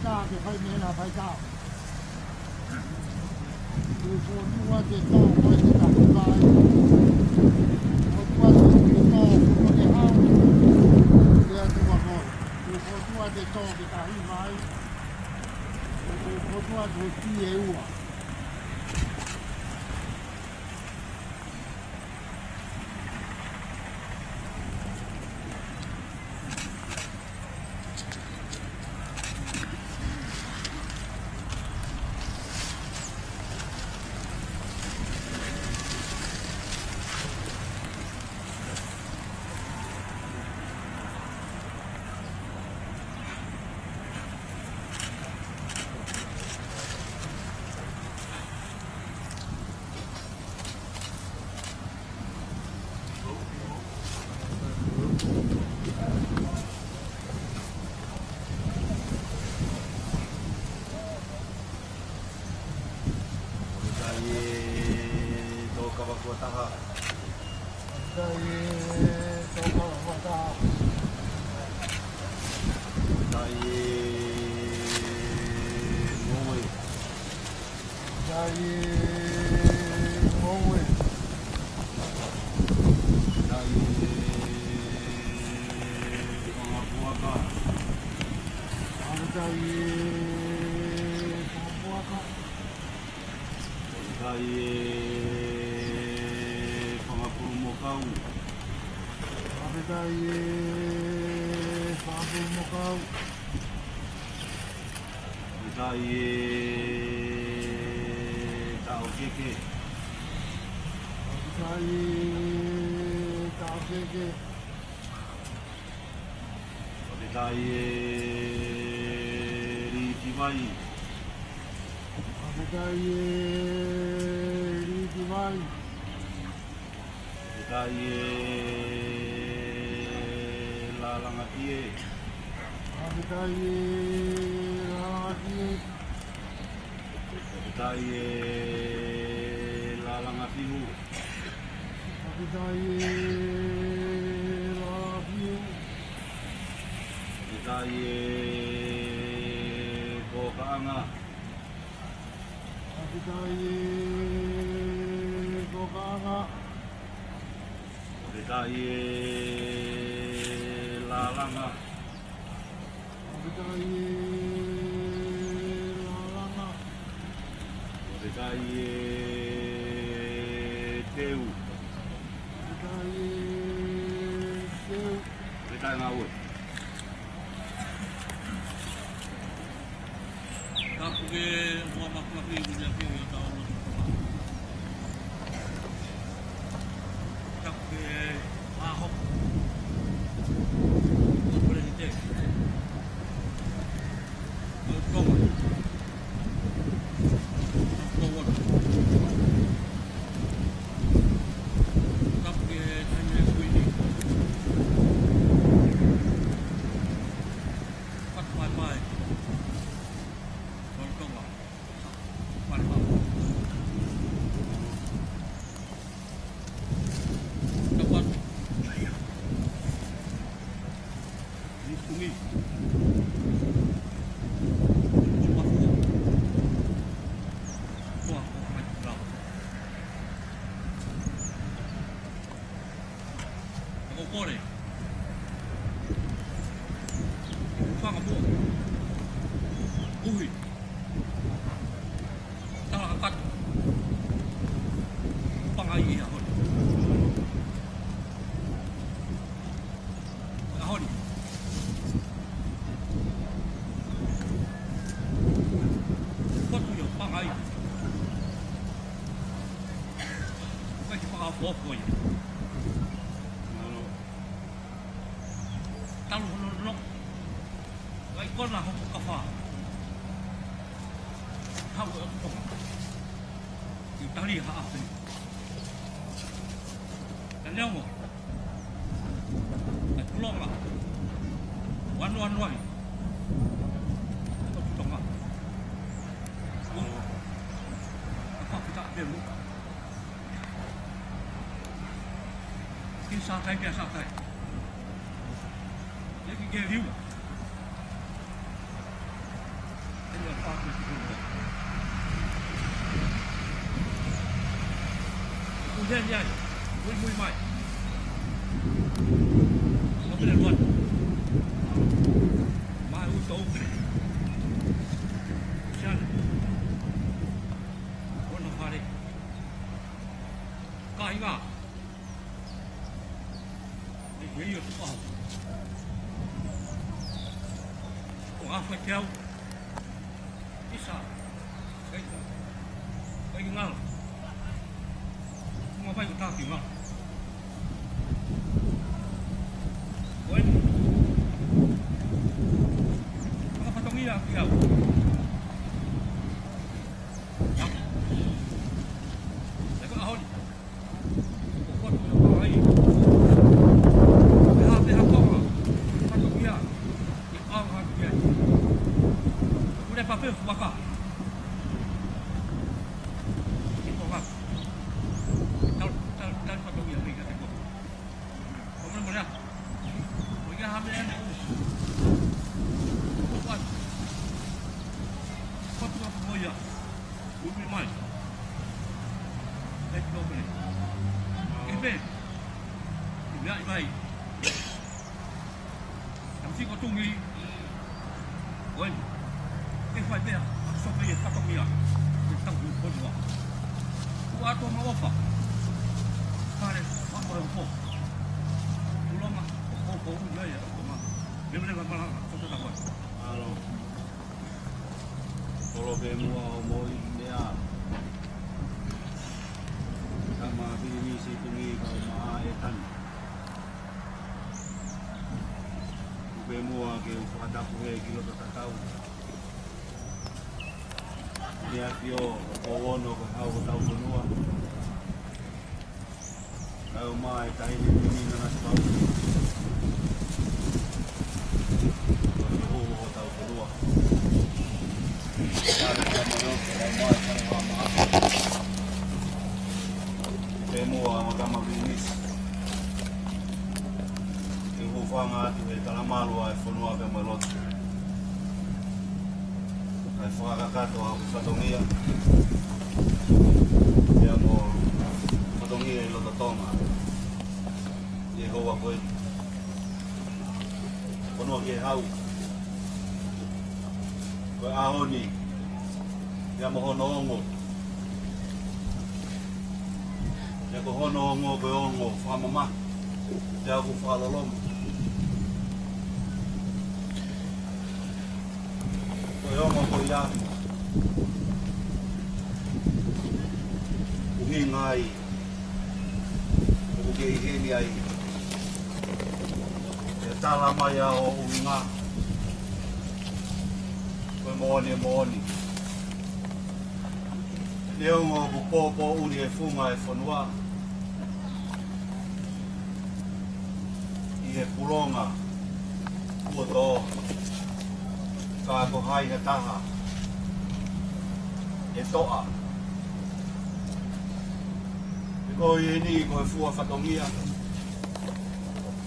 Ka ke fai mei he faitau. Tuʻi fotu ʻa e tō ko e te tahi vai. Fotu ʻa e tō ko e tō ko e te hau. Ke atu ʻa koe. Tuʻi fotu ʻa e tō ke tahi vai. Tuʻi fotu ʻa e tō ki e ua. Kai e tō kava kuo taha. Kai e tō kava kuo taha. Kai e ngoue. Kai e ngoue. Kai e fanga puaka. Kai e fanga puaka. Kai e fanga pulumokau. Kai e fanga pulumokau. Kai e taʻokeke. Kai e taʻokeke. Kai e litivai. Kai e litivai. Kai e lalangakie. Kai e lalangakie. Kai e lalangafihu. Kai e lalangafihu. Kai e kokaʻanga. Kai e kokaʻanga. Kai e lalanga. Kai e lalanga. Kai e teu. Kai e teu. Kai e ngāue. Tapu ke ua makuafi uli ake ui o tau no. Tapu ke aho. Ko President. Ko Tonga. Ko Tonga. Tapu ke taimi e kuini. Pat mai mai. Ko Tonga. Pat mai. Tapat. Ni kumi. Ni kumi. Ni kumi. Ko Kore. Fanga mo. Uhi. Tala ka katu. Fanga i a honi. A honi. Kotu i o fanga i. Ko e ki fanga fofo i. Talu hono no. Kai kona hopo kafa. Hau e otu tonga. Ki tali ha afi. Ka neongo. Kai kulonga. Wanu wanu ai. Otu tonga. Ka fafita pelu. Ki sākai pia sākai. Ia ki ke liu. Kuo heni ai. Muimui mai. Mapele luat. Mai uto uke. Siana. Ono fare. Kāinga. Io, io, tuʻu ʻaho. Ko e ʻaho ʻe teau. Isa. Kei. Kei ngalo. Kuma pai ko taki ngalo. Ko eni. Maka fatongia ki au. Ia. Ia ko e ʻaho ni. Ui mai. Eki nō pele. Eki pē. Ui ai mai. Tam siko tungi. Oi. Ke fai pea. Sope e fatongia. Ke tau ki Fonua. Ua to ma ofa. Kare. Ua ko e ofa. Ulonga. Ko ko ui ai. Ko ma. Mele mele ma mala. Sope ta ko. Alo. Kolo pē muʻa ʻo moʻui meʻa. Tama pilinisi tungi kau maʻa e tani. Kupe muʻa ke u fakatapu he ki loto tatau. Meʻa ki o, ko ono ko e hau hotau fonua. Kau mai e taʻahine Tuʻi Nanasipauʻu. Ko e fehuhu hotau fonua. Kau mai e kau mai e kau mai. Pē muʻa mo tama pilinisi. Ke u hūfanga atu he talamalu ʻa e fonua pea mo e lotu. Kae fakakakato ʻa e fatongia. Pea mo fatongia ʻi loto Tonga. ʻI he houa ko eni. Fonua ke hau. Ko e ʻaho ni. Pea mo hono ongo. Pea ko hono ongo, ko e ongo fakamamahi. Pea ko e fakaloloma. Ko e ongo ko ia. ʻUhinga ai. ʻOku kei heni ai. ʻE tala mai ʻa hoʻo ʻuhinga. Ko e moʻoni, moʻoni. Neongo ʻoku pōpōʻuli e funga e fonua ʻi he pulonga kuo tō, ka ko hai ha taha ʻe toʻa. He ko eni ko e fua fatongia,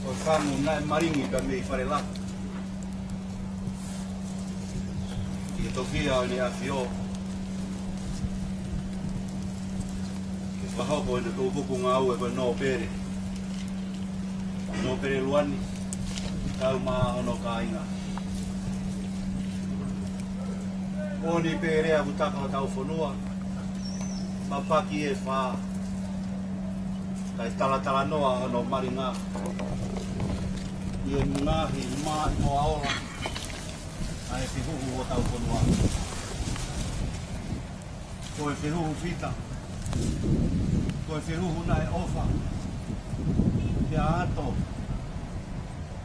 ko e fangu naʻe malingi pea mei Fale Lahi. ʻI he tofiʻa ʻo ʻEne ʻAfio. Ke fakahoko ʻene tuʻupupu ngāue ko e nōpele. Nōpele luani, kau maʻa hono kāinga. Moʻoni pē lea ʻoku taka hotau fonua. Papaki e fā. Kae talatalanoa hono malinga. ʻI he ngaahi maʻimoa ola. ʻA e fehuhu hotau fonua. Ko e fehuhu fita. Ko e fehuhu naʻe ʻofa. Pea ʻato.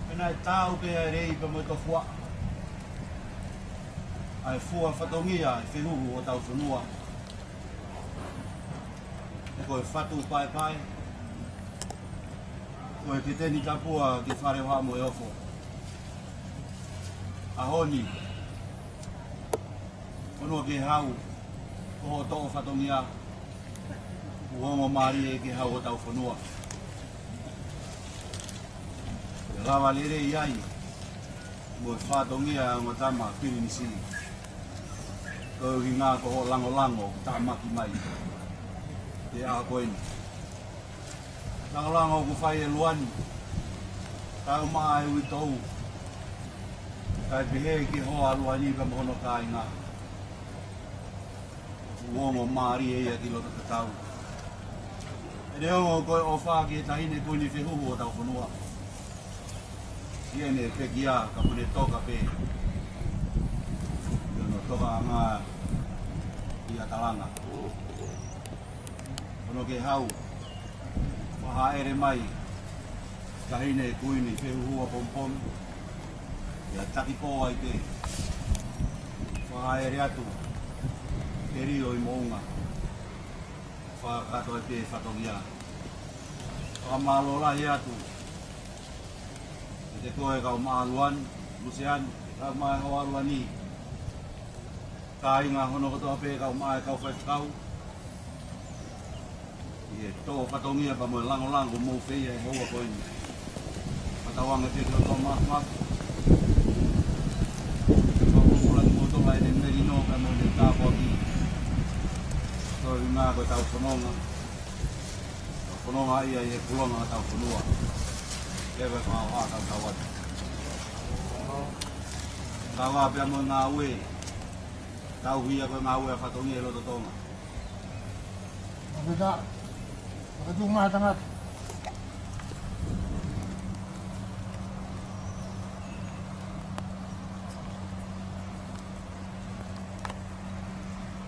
Pea naʻe taau pē ʻa e lei pea mo e tofuaʻa. ʻA e fua fatongia e fehuhu hotau fonua. Ko e fatu paepae. Ko e keteni tapua ki Fale ʻo Haʻa-mo-e-Ofo. ʻAho ni. Fonua ke hau. Ko hoʻo toʻo fatongia. Kuo ongo mālie ke hau hotau fonua. Ke lava lelei ai. Mo e fatongia ʻa e ongo tama pilinisi. Ko e ʻuhinga ko hoʻo langolango ʻoku tāmaki mai he ʻaho ko eni. Langolango ʻoku fai ʻe Luani, kae ʻumaʻā e uitou, kae pehē ki he hoa ʻa Luani pea mo hono kāinga. ʻOku ongo mālie ia ki loto tatau. ʻE ongo ko e ʻofa ki he Taʻahine Kuini Fehuhu ʻo hotau fonua. ʻI heʻene pekia ka ʻoku ne toka pē ʻi hono tokaʻanga ʻi ʻAtalanga. Hono ke hau, fakahāʻele mai Taʻahine Kuini Fehuhu ʻApogipogi, ʻi he taki pō ai pē. Fakahāʻele atu ke lio ʻi Moʻunga. Fakakakato ai pē fatongia. Fakamālō lahi atu kiate koe kau maʻa Luani, Luseani, kau maʻa e hoa ʻa Luani. Kāinga hono kotoa pē kau maʻa e kau faifekau. ʻI he tō fatongia pea mo e langolango ʻoku mou fai he houa ko eni. Fakatauange pē ki hoʻo māfimafi. Fakapulupulu atu kimoutolu ʻe he melino pea mo e tāpuaki. Ko e ʻuhinga ko ʻetau fononga. Tau fononga ia ʻi he kulonga ʻo hotau fonua. Ke ʻoua ʻe fakaʻofa, tau tau atu. Tau ā pea mo e ngāue. Tauhi ia ko e ngāue ʻa fatongia ʻi loto Tonga. Fakafetaʻi. Fakatū mai tangata.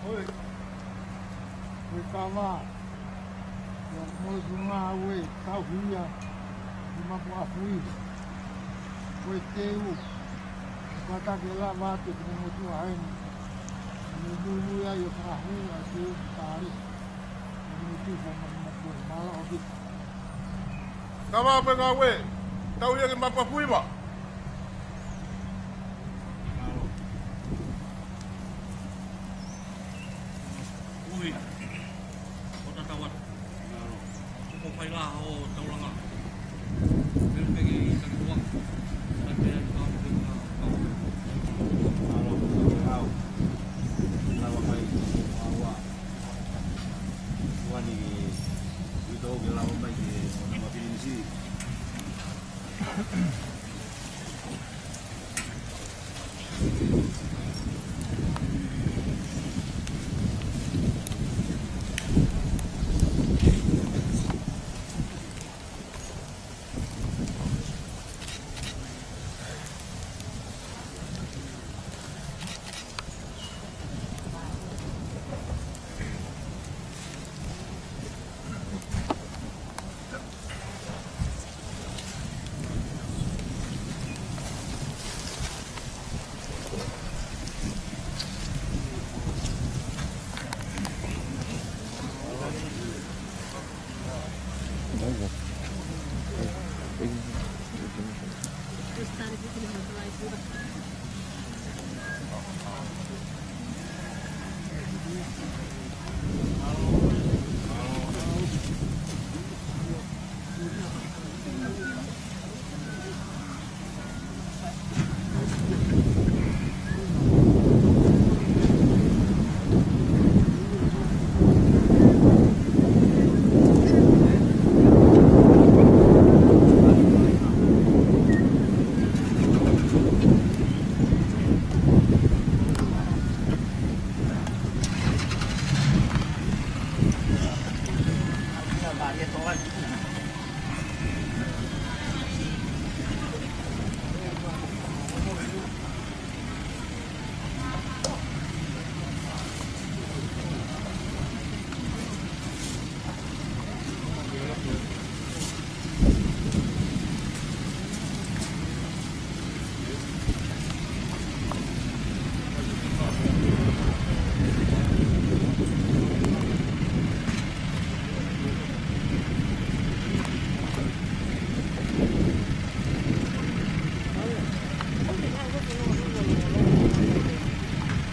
ʻOi. ʻOi, kama. Ia mo e ngāue tauhi ia ʻi Mapuʻapuhi. Ko e teu, ʻoku kātaki e lava atu ki he motuʻa heni. Mo e muimui ai ʻo fakahū ʻa e teu ki Pālisi. Mo e teu fo mai mo ko e mālō ʻaupito. Kama mo e ngāue tauhi ia ki Mapuʻapuhi ma. Ui. Ko tatau atu. Ko e fai lā hoʻo taulanga. Pelu pē ki he taki hoa. Kai pē ai ka o pē ka o. Mālō, mālō. Lava mai, ua, ua. Ua ni, ui tō ke lava mai ke, ʻo nama pilinisi.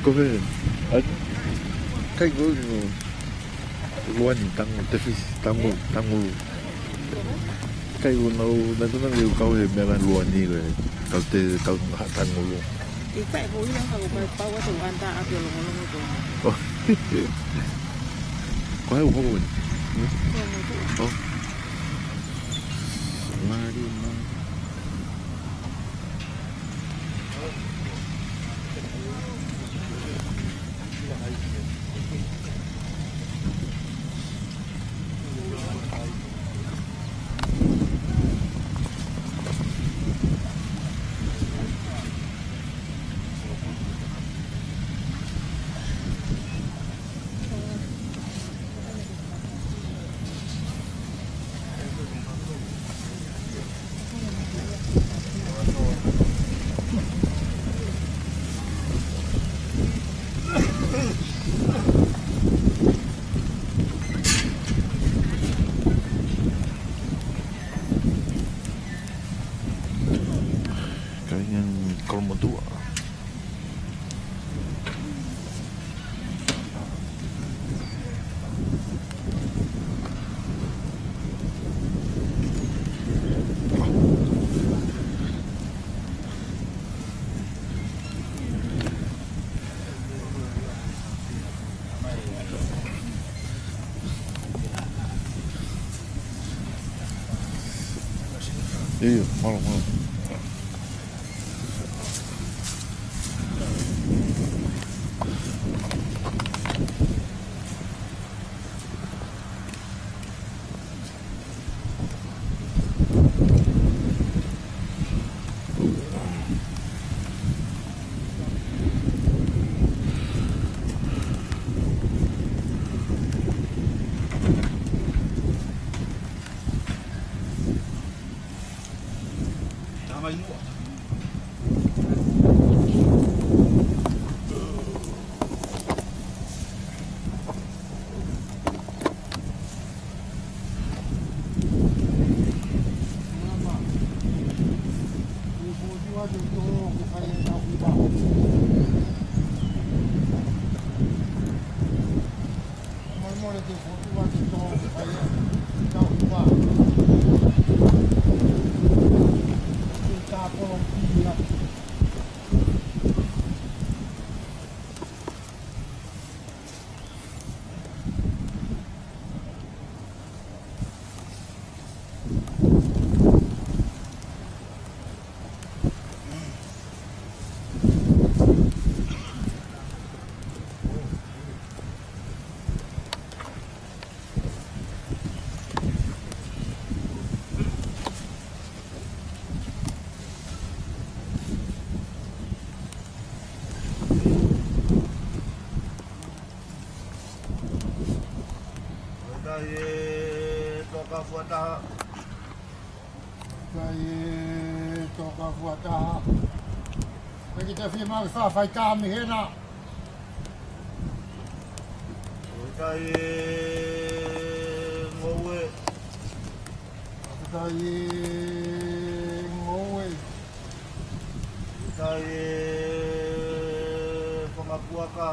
Ko e, ʻa, kai ko e, Luani Tangu, Tefisi Tangu, Tangulu. Kai ko e nau, nau tuna ke u kau he meʻa Luani ko e, kau te, kau ha Tangulu. Pai ko ia ka ko pai pau atu anta atu longolongo ko. Oh. Ko hai uho ko ni? Ko mo tu. Oh. Mari ma. Kāinga Kolomotuʻa. ʻIo, mālō, mālō. Kai e toka fuataha. Kai e toka fuataha. Peki te fie mau fa fai tā mi hena. Kai e ngoue. Kai e ngoue. Kai e fangapuaka.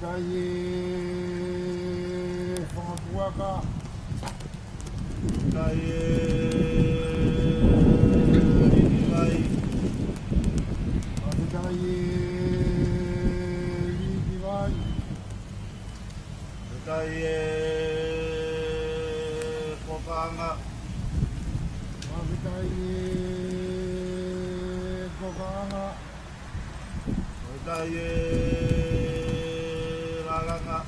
Kai e fangapuaka. Kai e liki vai. Kai e liki vai. Kai e kokaʻanga. Kai e kokaʻanga. Kai e lalanga.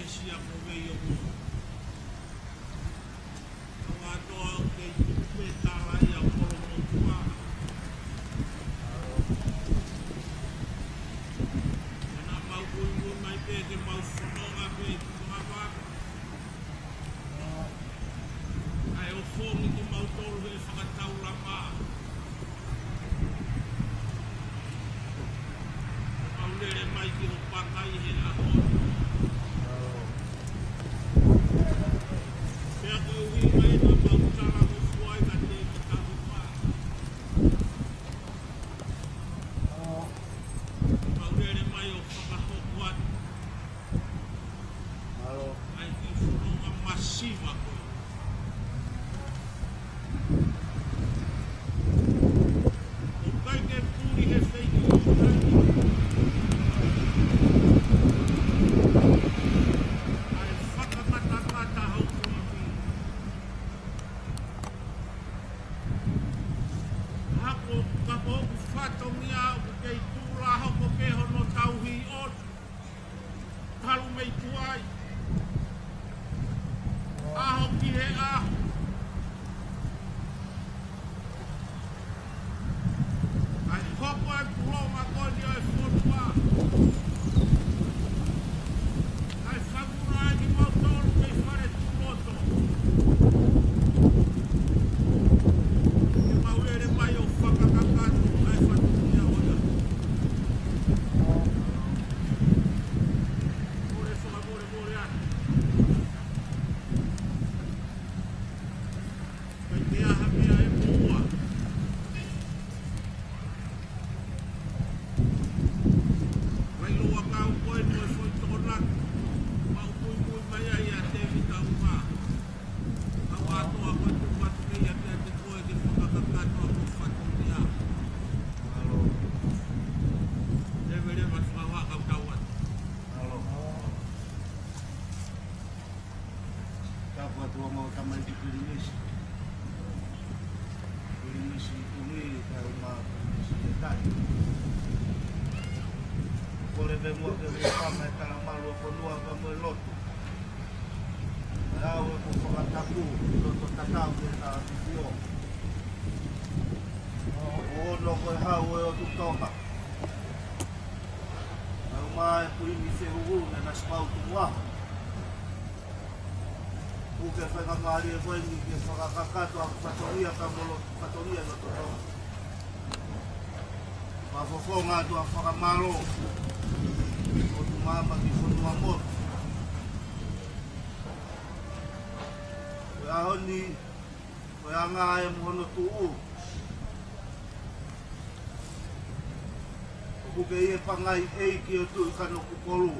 Siakoveioʻua. Kau atoa ʻoku kei tuku pē tala ia ʻo kolomotuʻa. Naʻa mau muimui mai pē ke mau fononga pē ʻi Tonga ni. ʻA e ofongi kimautolu he fakataulanga. Mau lele mai ki hoʻo pākai he ʻaho ni. Pea ko e ʻuhinga ia naʻa mau talangofua ai ka te ki taua. Mau lele mai ʻo fakahoko atu ʻa e kiʻi fononga masiva ko ē. ʻOku ʻikai ke puli he feituʻu ko eni ʻa e fakakatakata hoku ivi. Ka ko, ka ko hoku fatongia ʻoku kei tuʻu lā hoko pē hono tauhi ʻo talu mei tuai. ʻAho ki he ʻaho. ʻA e hoko e pulonga ko eni ʻo e fonua. ʻA e fakuna ai kimautolu mei fale tuʻu loto. Ke mau lele mai ʻo fakakakato ʻa e fatongia ʻo ia. Mole fakamolemole atu. Kai te aha meʻa ʻe moua. Vai loa kau koe mo e foʻi tokonaki. Mau muimui mai ai ʻa Tēvita Uma. Kau atoa ko e tuku atu pē ia kiate koe ke fakakakato ʻa hoʻo fatongia. Mālō. Leveleva fakahā kau tau atu. Mālō. Tapu atu ʻa e tamaiki Pilinisi. Pilinisi Tumi, kae ʻumaʻā Pilinisi ʻEtai. Kole pē muʻa ke u hūfanga he talamalu ʻo e fonua pea mo e lotu. Pea ʻoku ou fakatapu, loto tatau ke ta tukuo. ʻO ono ko e hau ʻo e ʻOtu Tonga. Kae ʻumaʻā e Kuini Fehuhu naʻa na sipautu ua. ʻOku ke faingamālie ko eni ke fakakakato ʻa e fatongia ka molo fatongia ʻo e ʻOtu Tonga. Fakafofonga atu ʻa e fakamālō ʻo e ʻOtu Māmā ki he fonua motu. Ko e ʻaho ni, ko e anga ia mo hono tuʻu. ʻOku ke ʻi he pangai ʻeiki ʻo e Tuʻi Kanokupolu.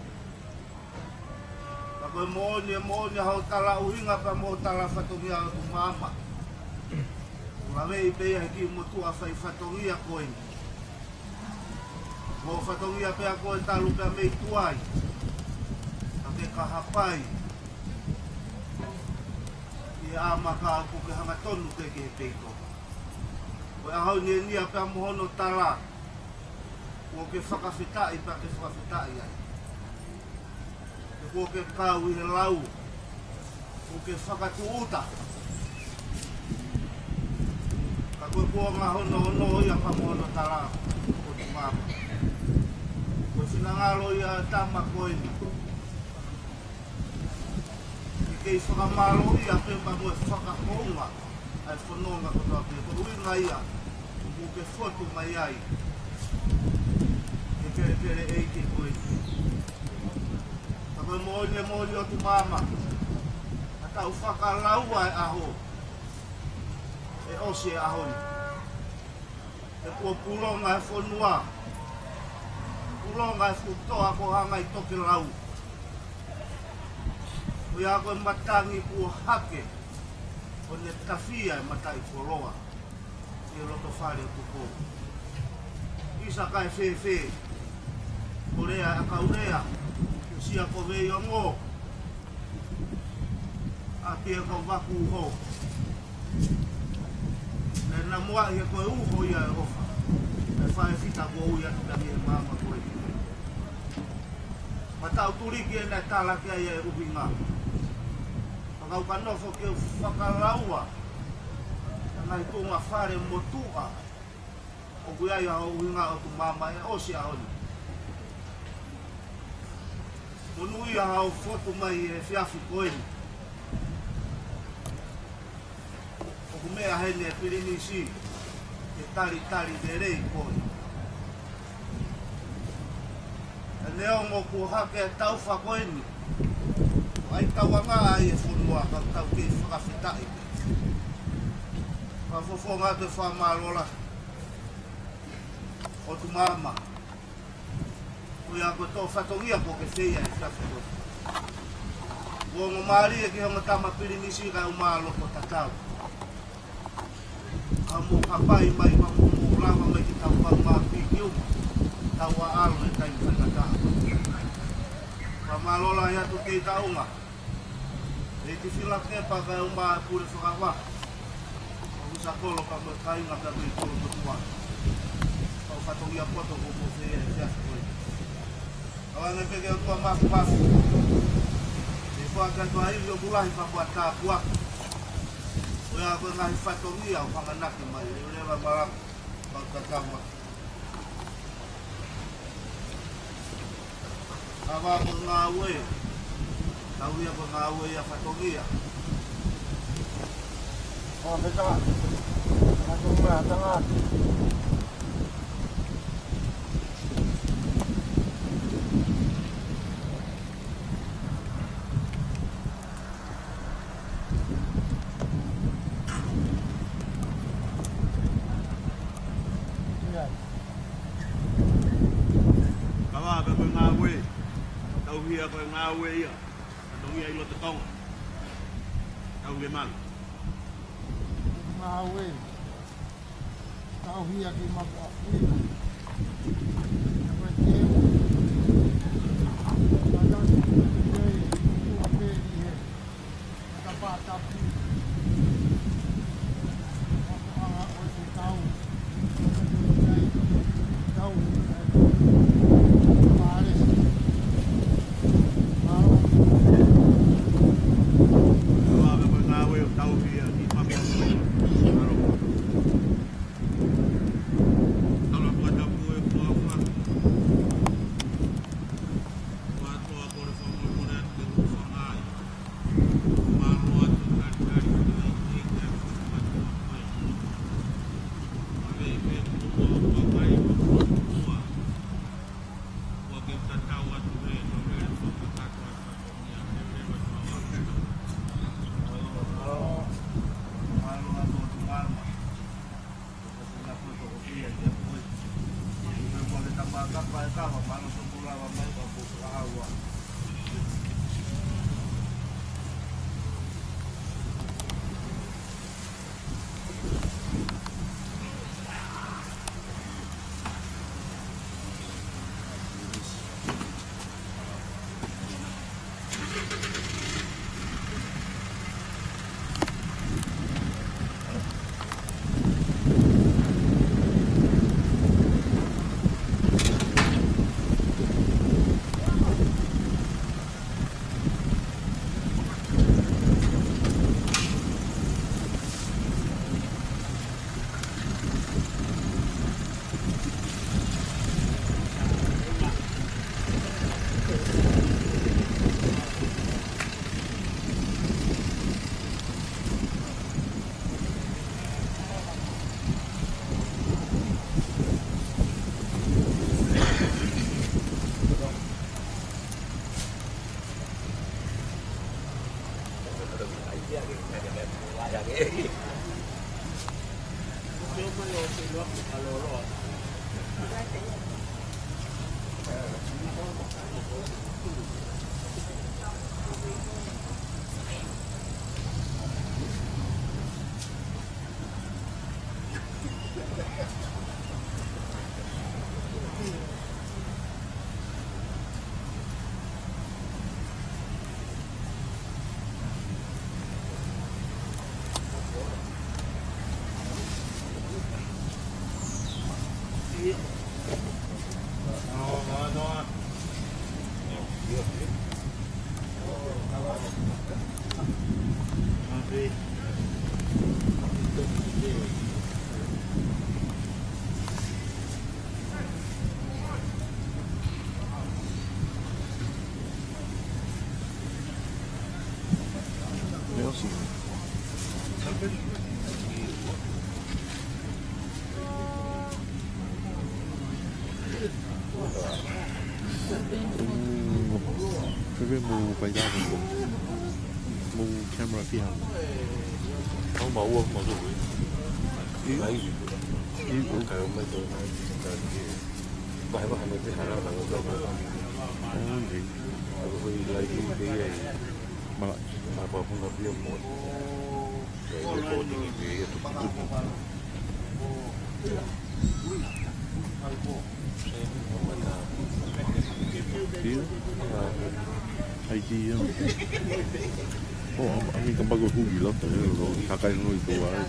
Ka ko e moʻoni, ʻe moʻoni ʻa hoʻo tala ʻuhinga pea mo hoʻo tala fatongia ʻo e ʻOtu Māmā. ʻOku laveʻi pē ia he kiʻi motuʻa fai fatongia ko eni. Mo e fatongia pē ʻa koe talu pē mei tuai. Ka ke ka hapai. ʻI he ʻamaka ʻoku ke hangatonu ke ke peito. Ko e ʻaho ni eni ia pea mo hono tala. Kuo ke fakafetaʻi pea ke fakafetaʻi ai. He kuo ke kau ʻi he lau. Kuo ke fakatūʻuta. Ka ko e kuonga hono ono ia pea mo hono tala. Ko e tū māmā. Ko e finangalo ia ʻa e tama ko eni. Ke kei fakamālōʻia pē pea mo e fakahounga ʻa e fononga kotoa pē ko e ʻuhinga ia ʻoku ke fotu mai ai. Ke kelekele ʻeiki ko ē. Ka ko e moʻoni, moʻoni ʻOtu Māmā. Ka tau fakalaua e ʻaho. ʻE ʻosi e ʻaho ni. He kuo pulonga e fonua. Pulonga e fuʻu toa ko e hanga ʻi tokelau. Ko ia ko e matangi kuo hake. ʻO ne tafia e mataʻikoloa. ʻI he loto fale ʻo Tupou. ʻIsa kae fēfē. Ko Lea ʻa Kaulea. Ko Siakoveiongo. ʻApia ko Vakuuho. Naʻe namuaʻi he ko e uho ia e ʻofa. Naʻe faʻa fita kuo ui atu ka mei he maama ko ē. Ka tau tuliki ʻena e tala ki ai e ʻuhinga. Fakau ka nofo ke u fakalaua ʻa e ngaahi tuʻunga fale motuʻa ʻoku ʻi ai ʻa e ʻuhinga ʻo e ʻOtu Māmā ʻi he ʻosi ʻaho ni. Monūʻia hoʻo fotu mai he efiafi ko eni. ʻOku meʻa heni e Pilinisi ke talitali lelei koe. Neongo kuo hake e taufa ko eni, ʻoku ʻi ai tauʻanga ʻi he fonua, ka tau kei fakafetaʻi. Ka fofonga atu e fakamālō lahi ʻOtu Māmā. Ko ia ko e tō fatongia ko ke feia e fiafia ko. Kuo ongo mālie ki he ongo tama Pilinisi kae ʻumaʻā loto tatau. Ka mou hapai mai, ka mou lava mai ki tau pau mā piki uma. Tau ʻaʻalo e taimi faingataʻa. Fakamālō lahi atu kei taunga. ʻEiki Fila Kepa kae ʻumaʻā e pule fakavaha. ʻOku sa kolo ka mo e kāinga ka mei kolo motuʻa. Kau fatongia poto ko ko feia e fiafia ko eni. Ka ʻoange pē ke ʻOtua mafimafi. ʻE koa ka tua ivi ʻoku lahi ka kua tāpua. Ko ia ko e ngaahi fatongia ʻoku hanganaki mai. ʻE leva malanga. Kau tatau mai. Ka vā ko e ngāue, tauhi ʻa ko e ngāue ʻa e fatongia. ʻO, peka. Fatongia, tangata. Ka vā pē ko e ngāue, tauhi ʻa ko e ngāue ia, fatongia ʻi loto Tonga. Tauhi e malu. Ngāue. Tauhi ʻa ki mapu a kui. Ko e teu. Ka tau ki he tua pē ʻi he. Ka tapa tapu. Ka ko anga ʻo e tau. Tau. Pālesi. Mālō. Tauhi ʻa ki mapu a kui. Mālō. Mo fai tā ko. Mo camera fiha. Au ma ua ma tu. I. Ai. I. Ka o mai to na. Ba ba na te hala na ko. Oh, okay. Au ko i lai ki te ia. Mala. Ma pa puna pia mo. Ia. Ai, ki ia. Oh, a mi ka pago hugi lo, lo, ka kai no i to ai.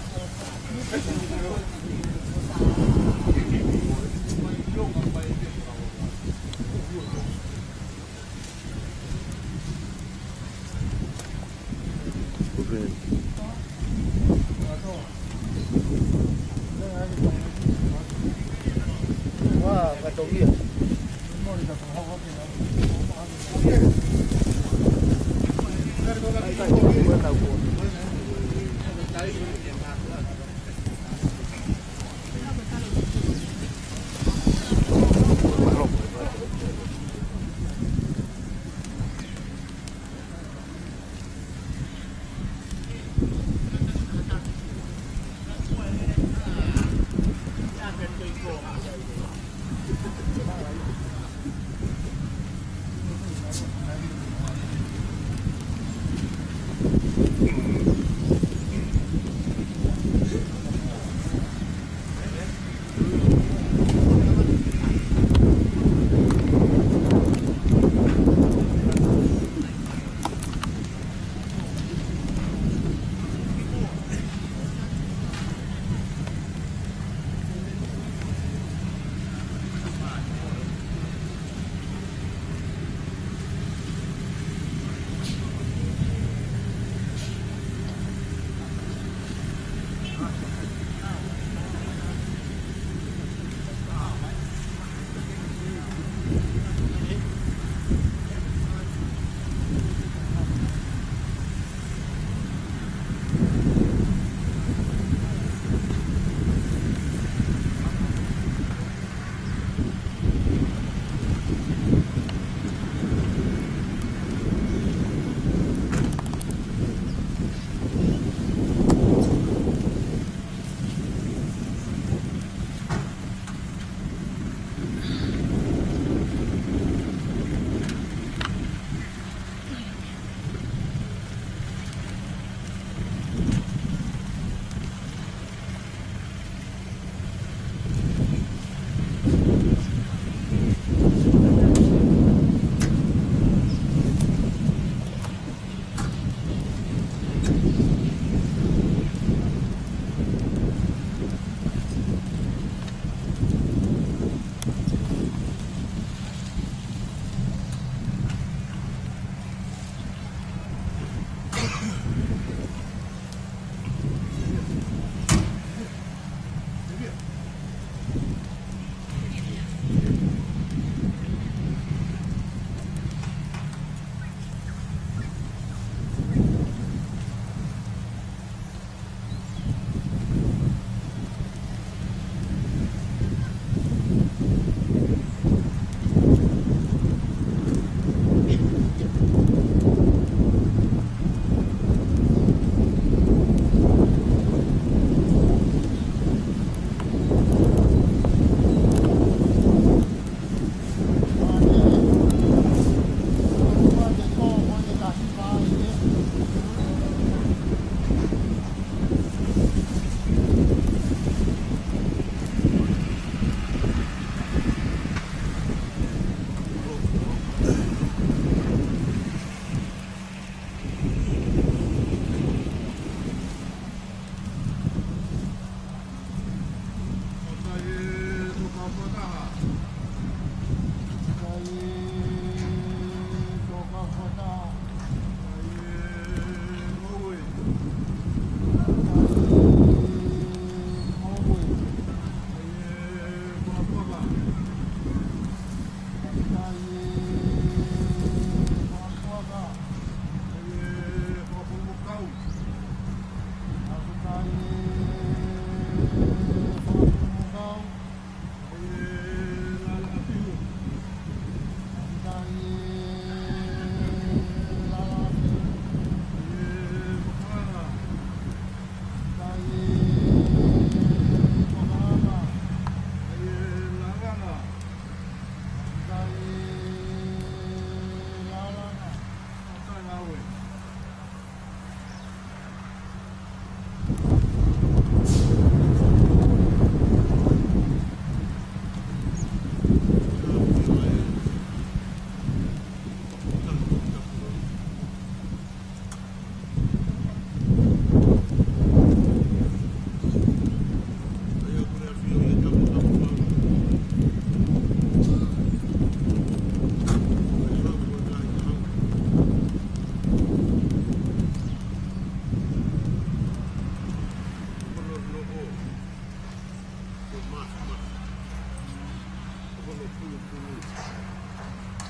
Pulupulu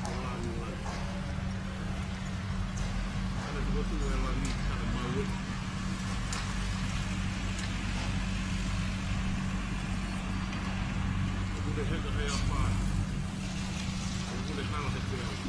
ʻo langilangi. Hana tuʻu ʻa e langi, hana maue. ʻOku ne heka he ʻapā. ʻOku ne hala he teau.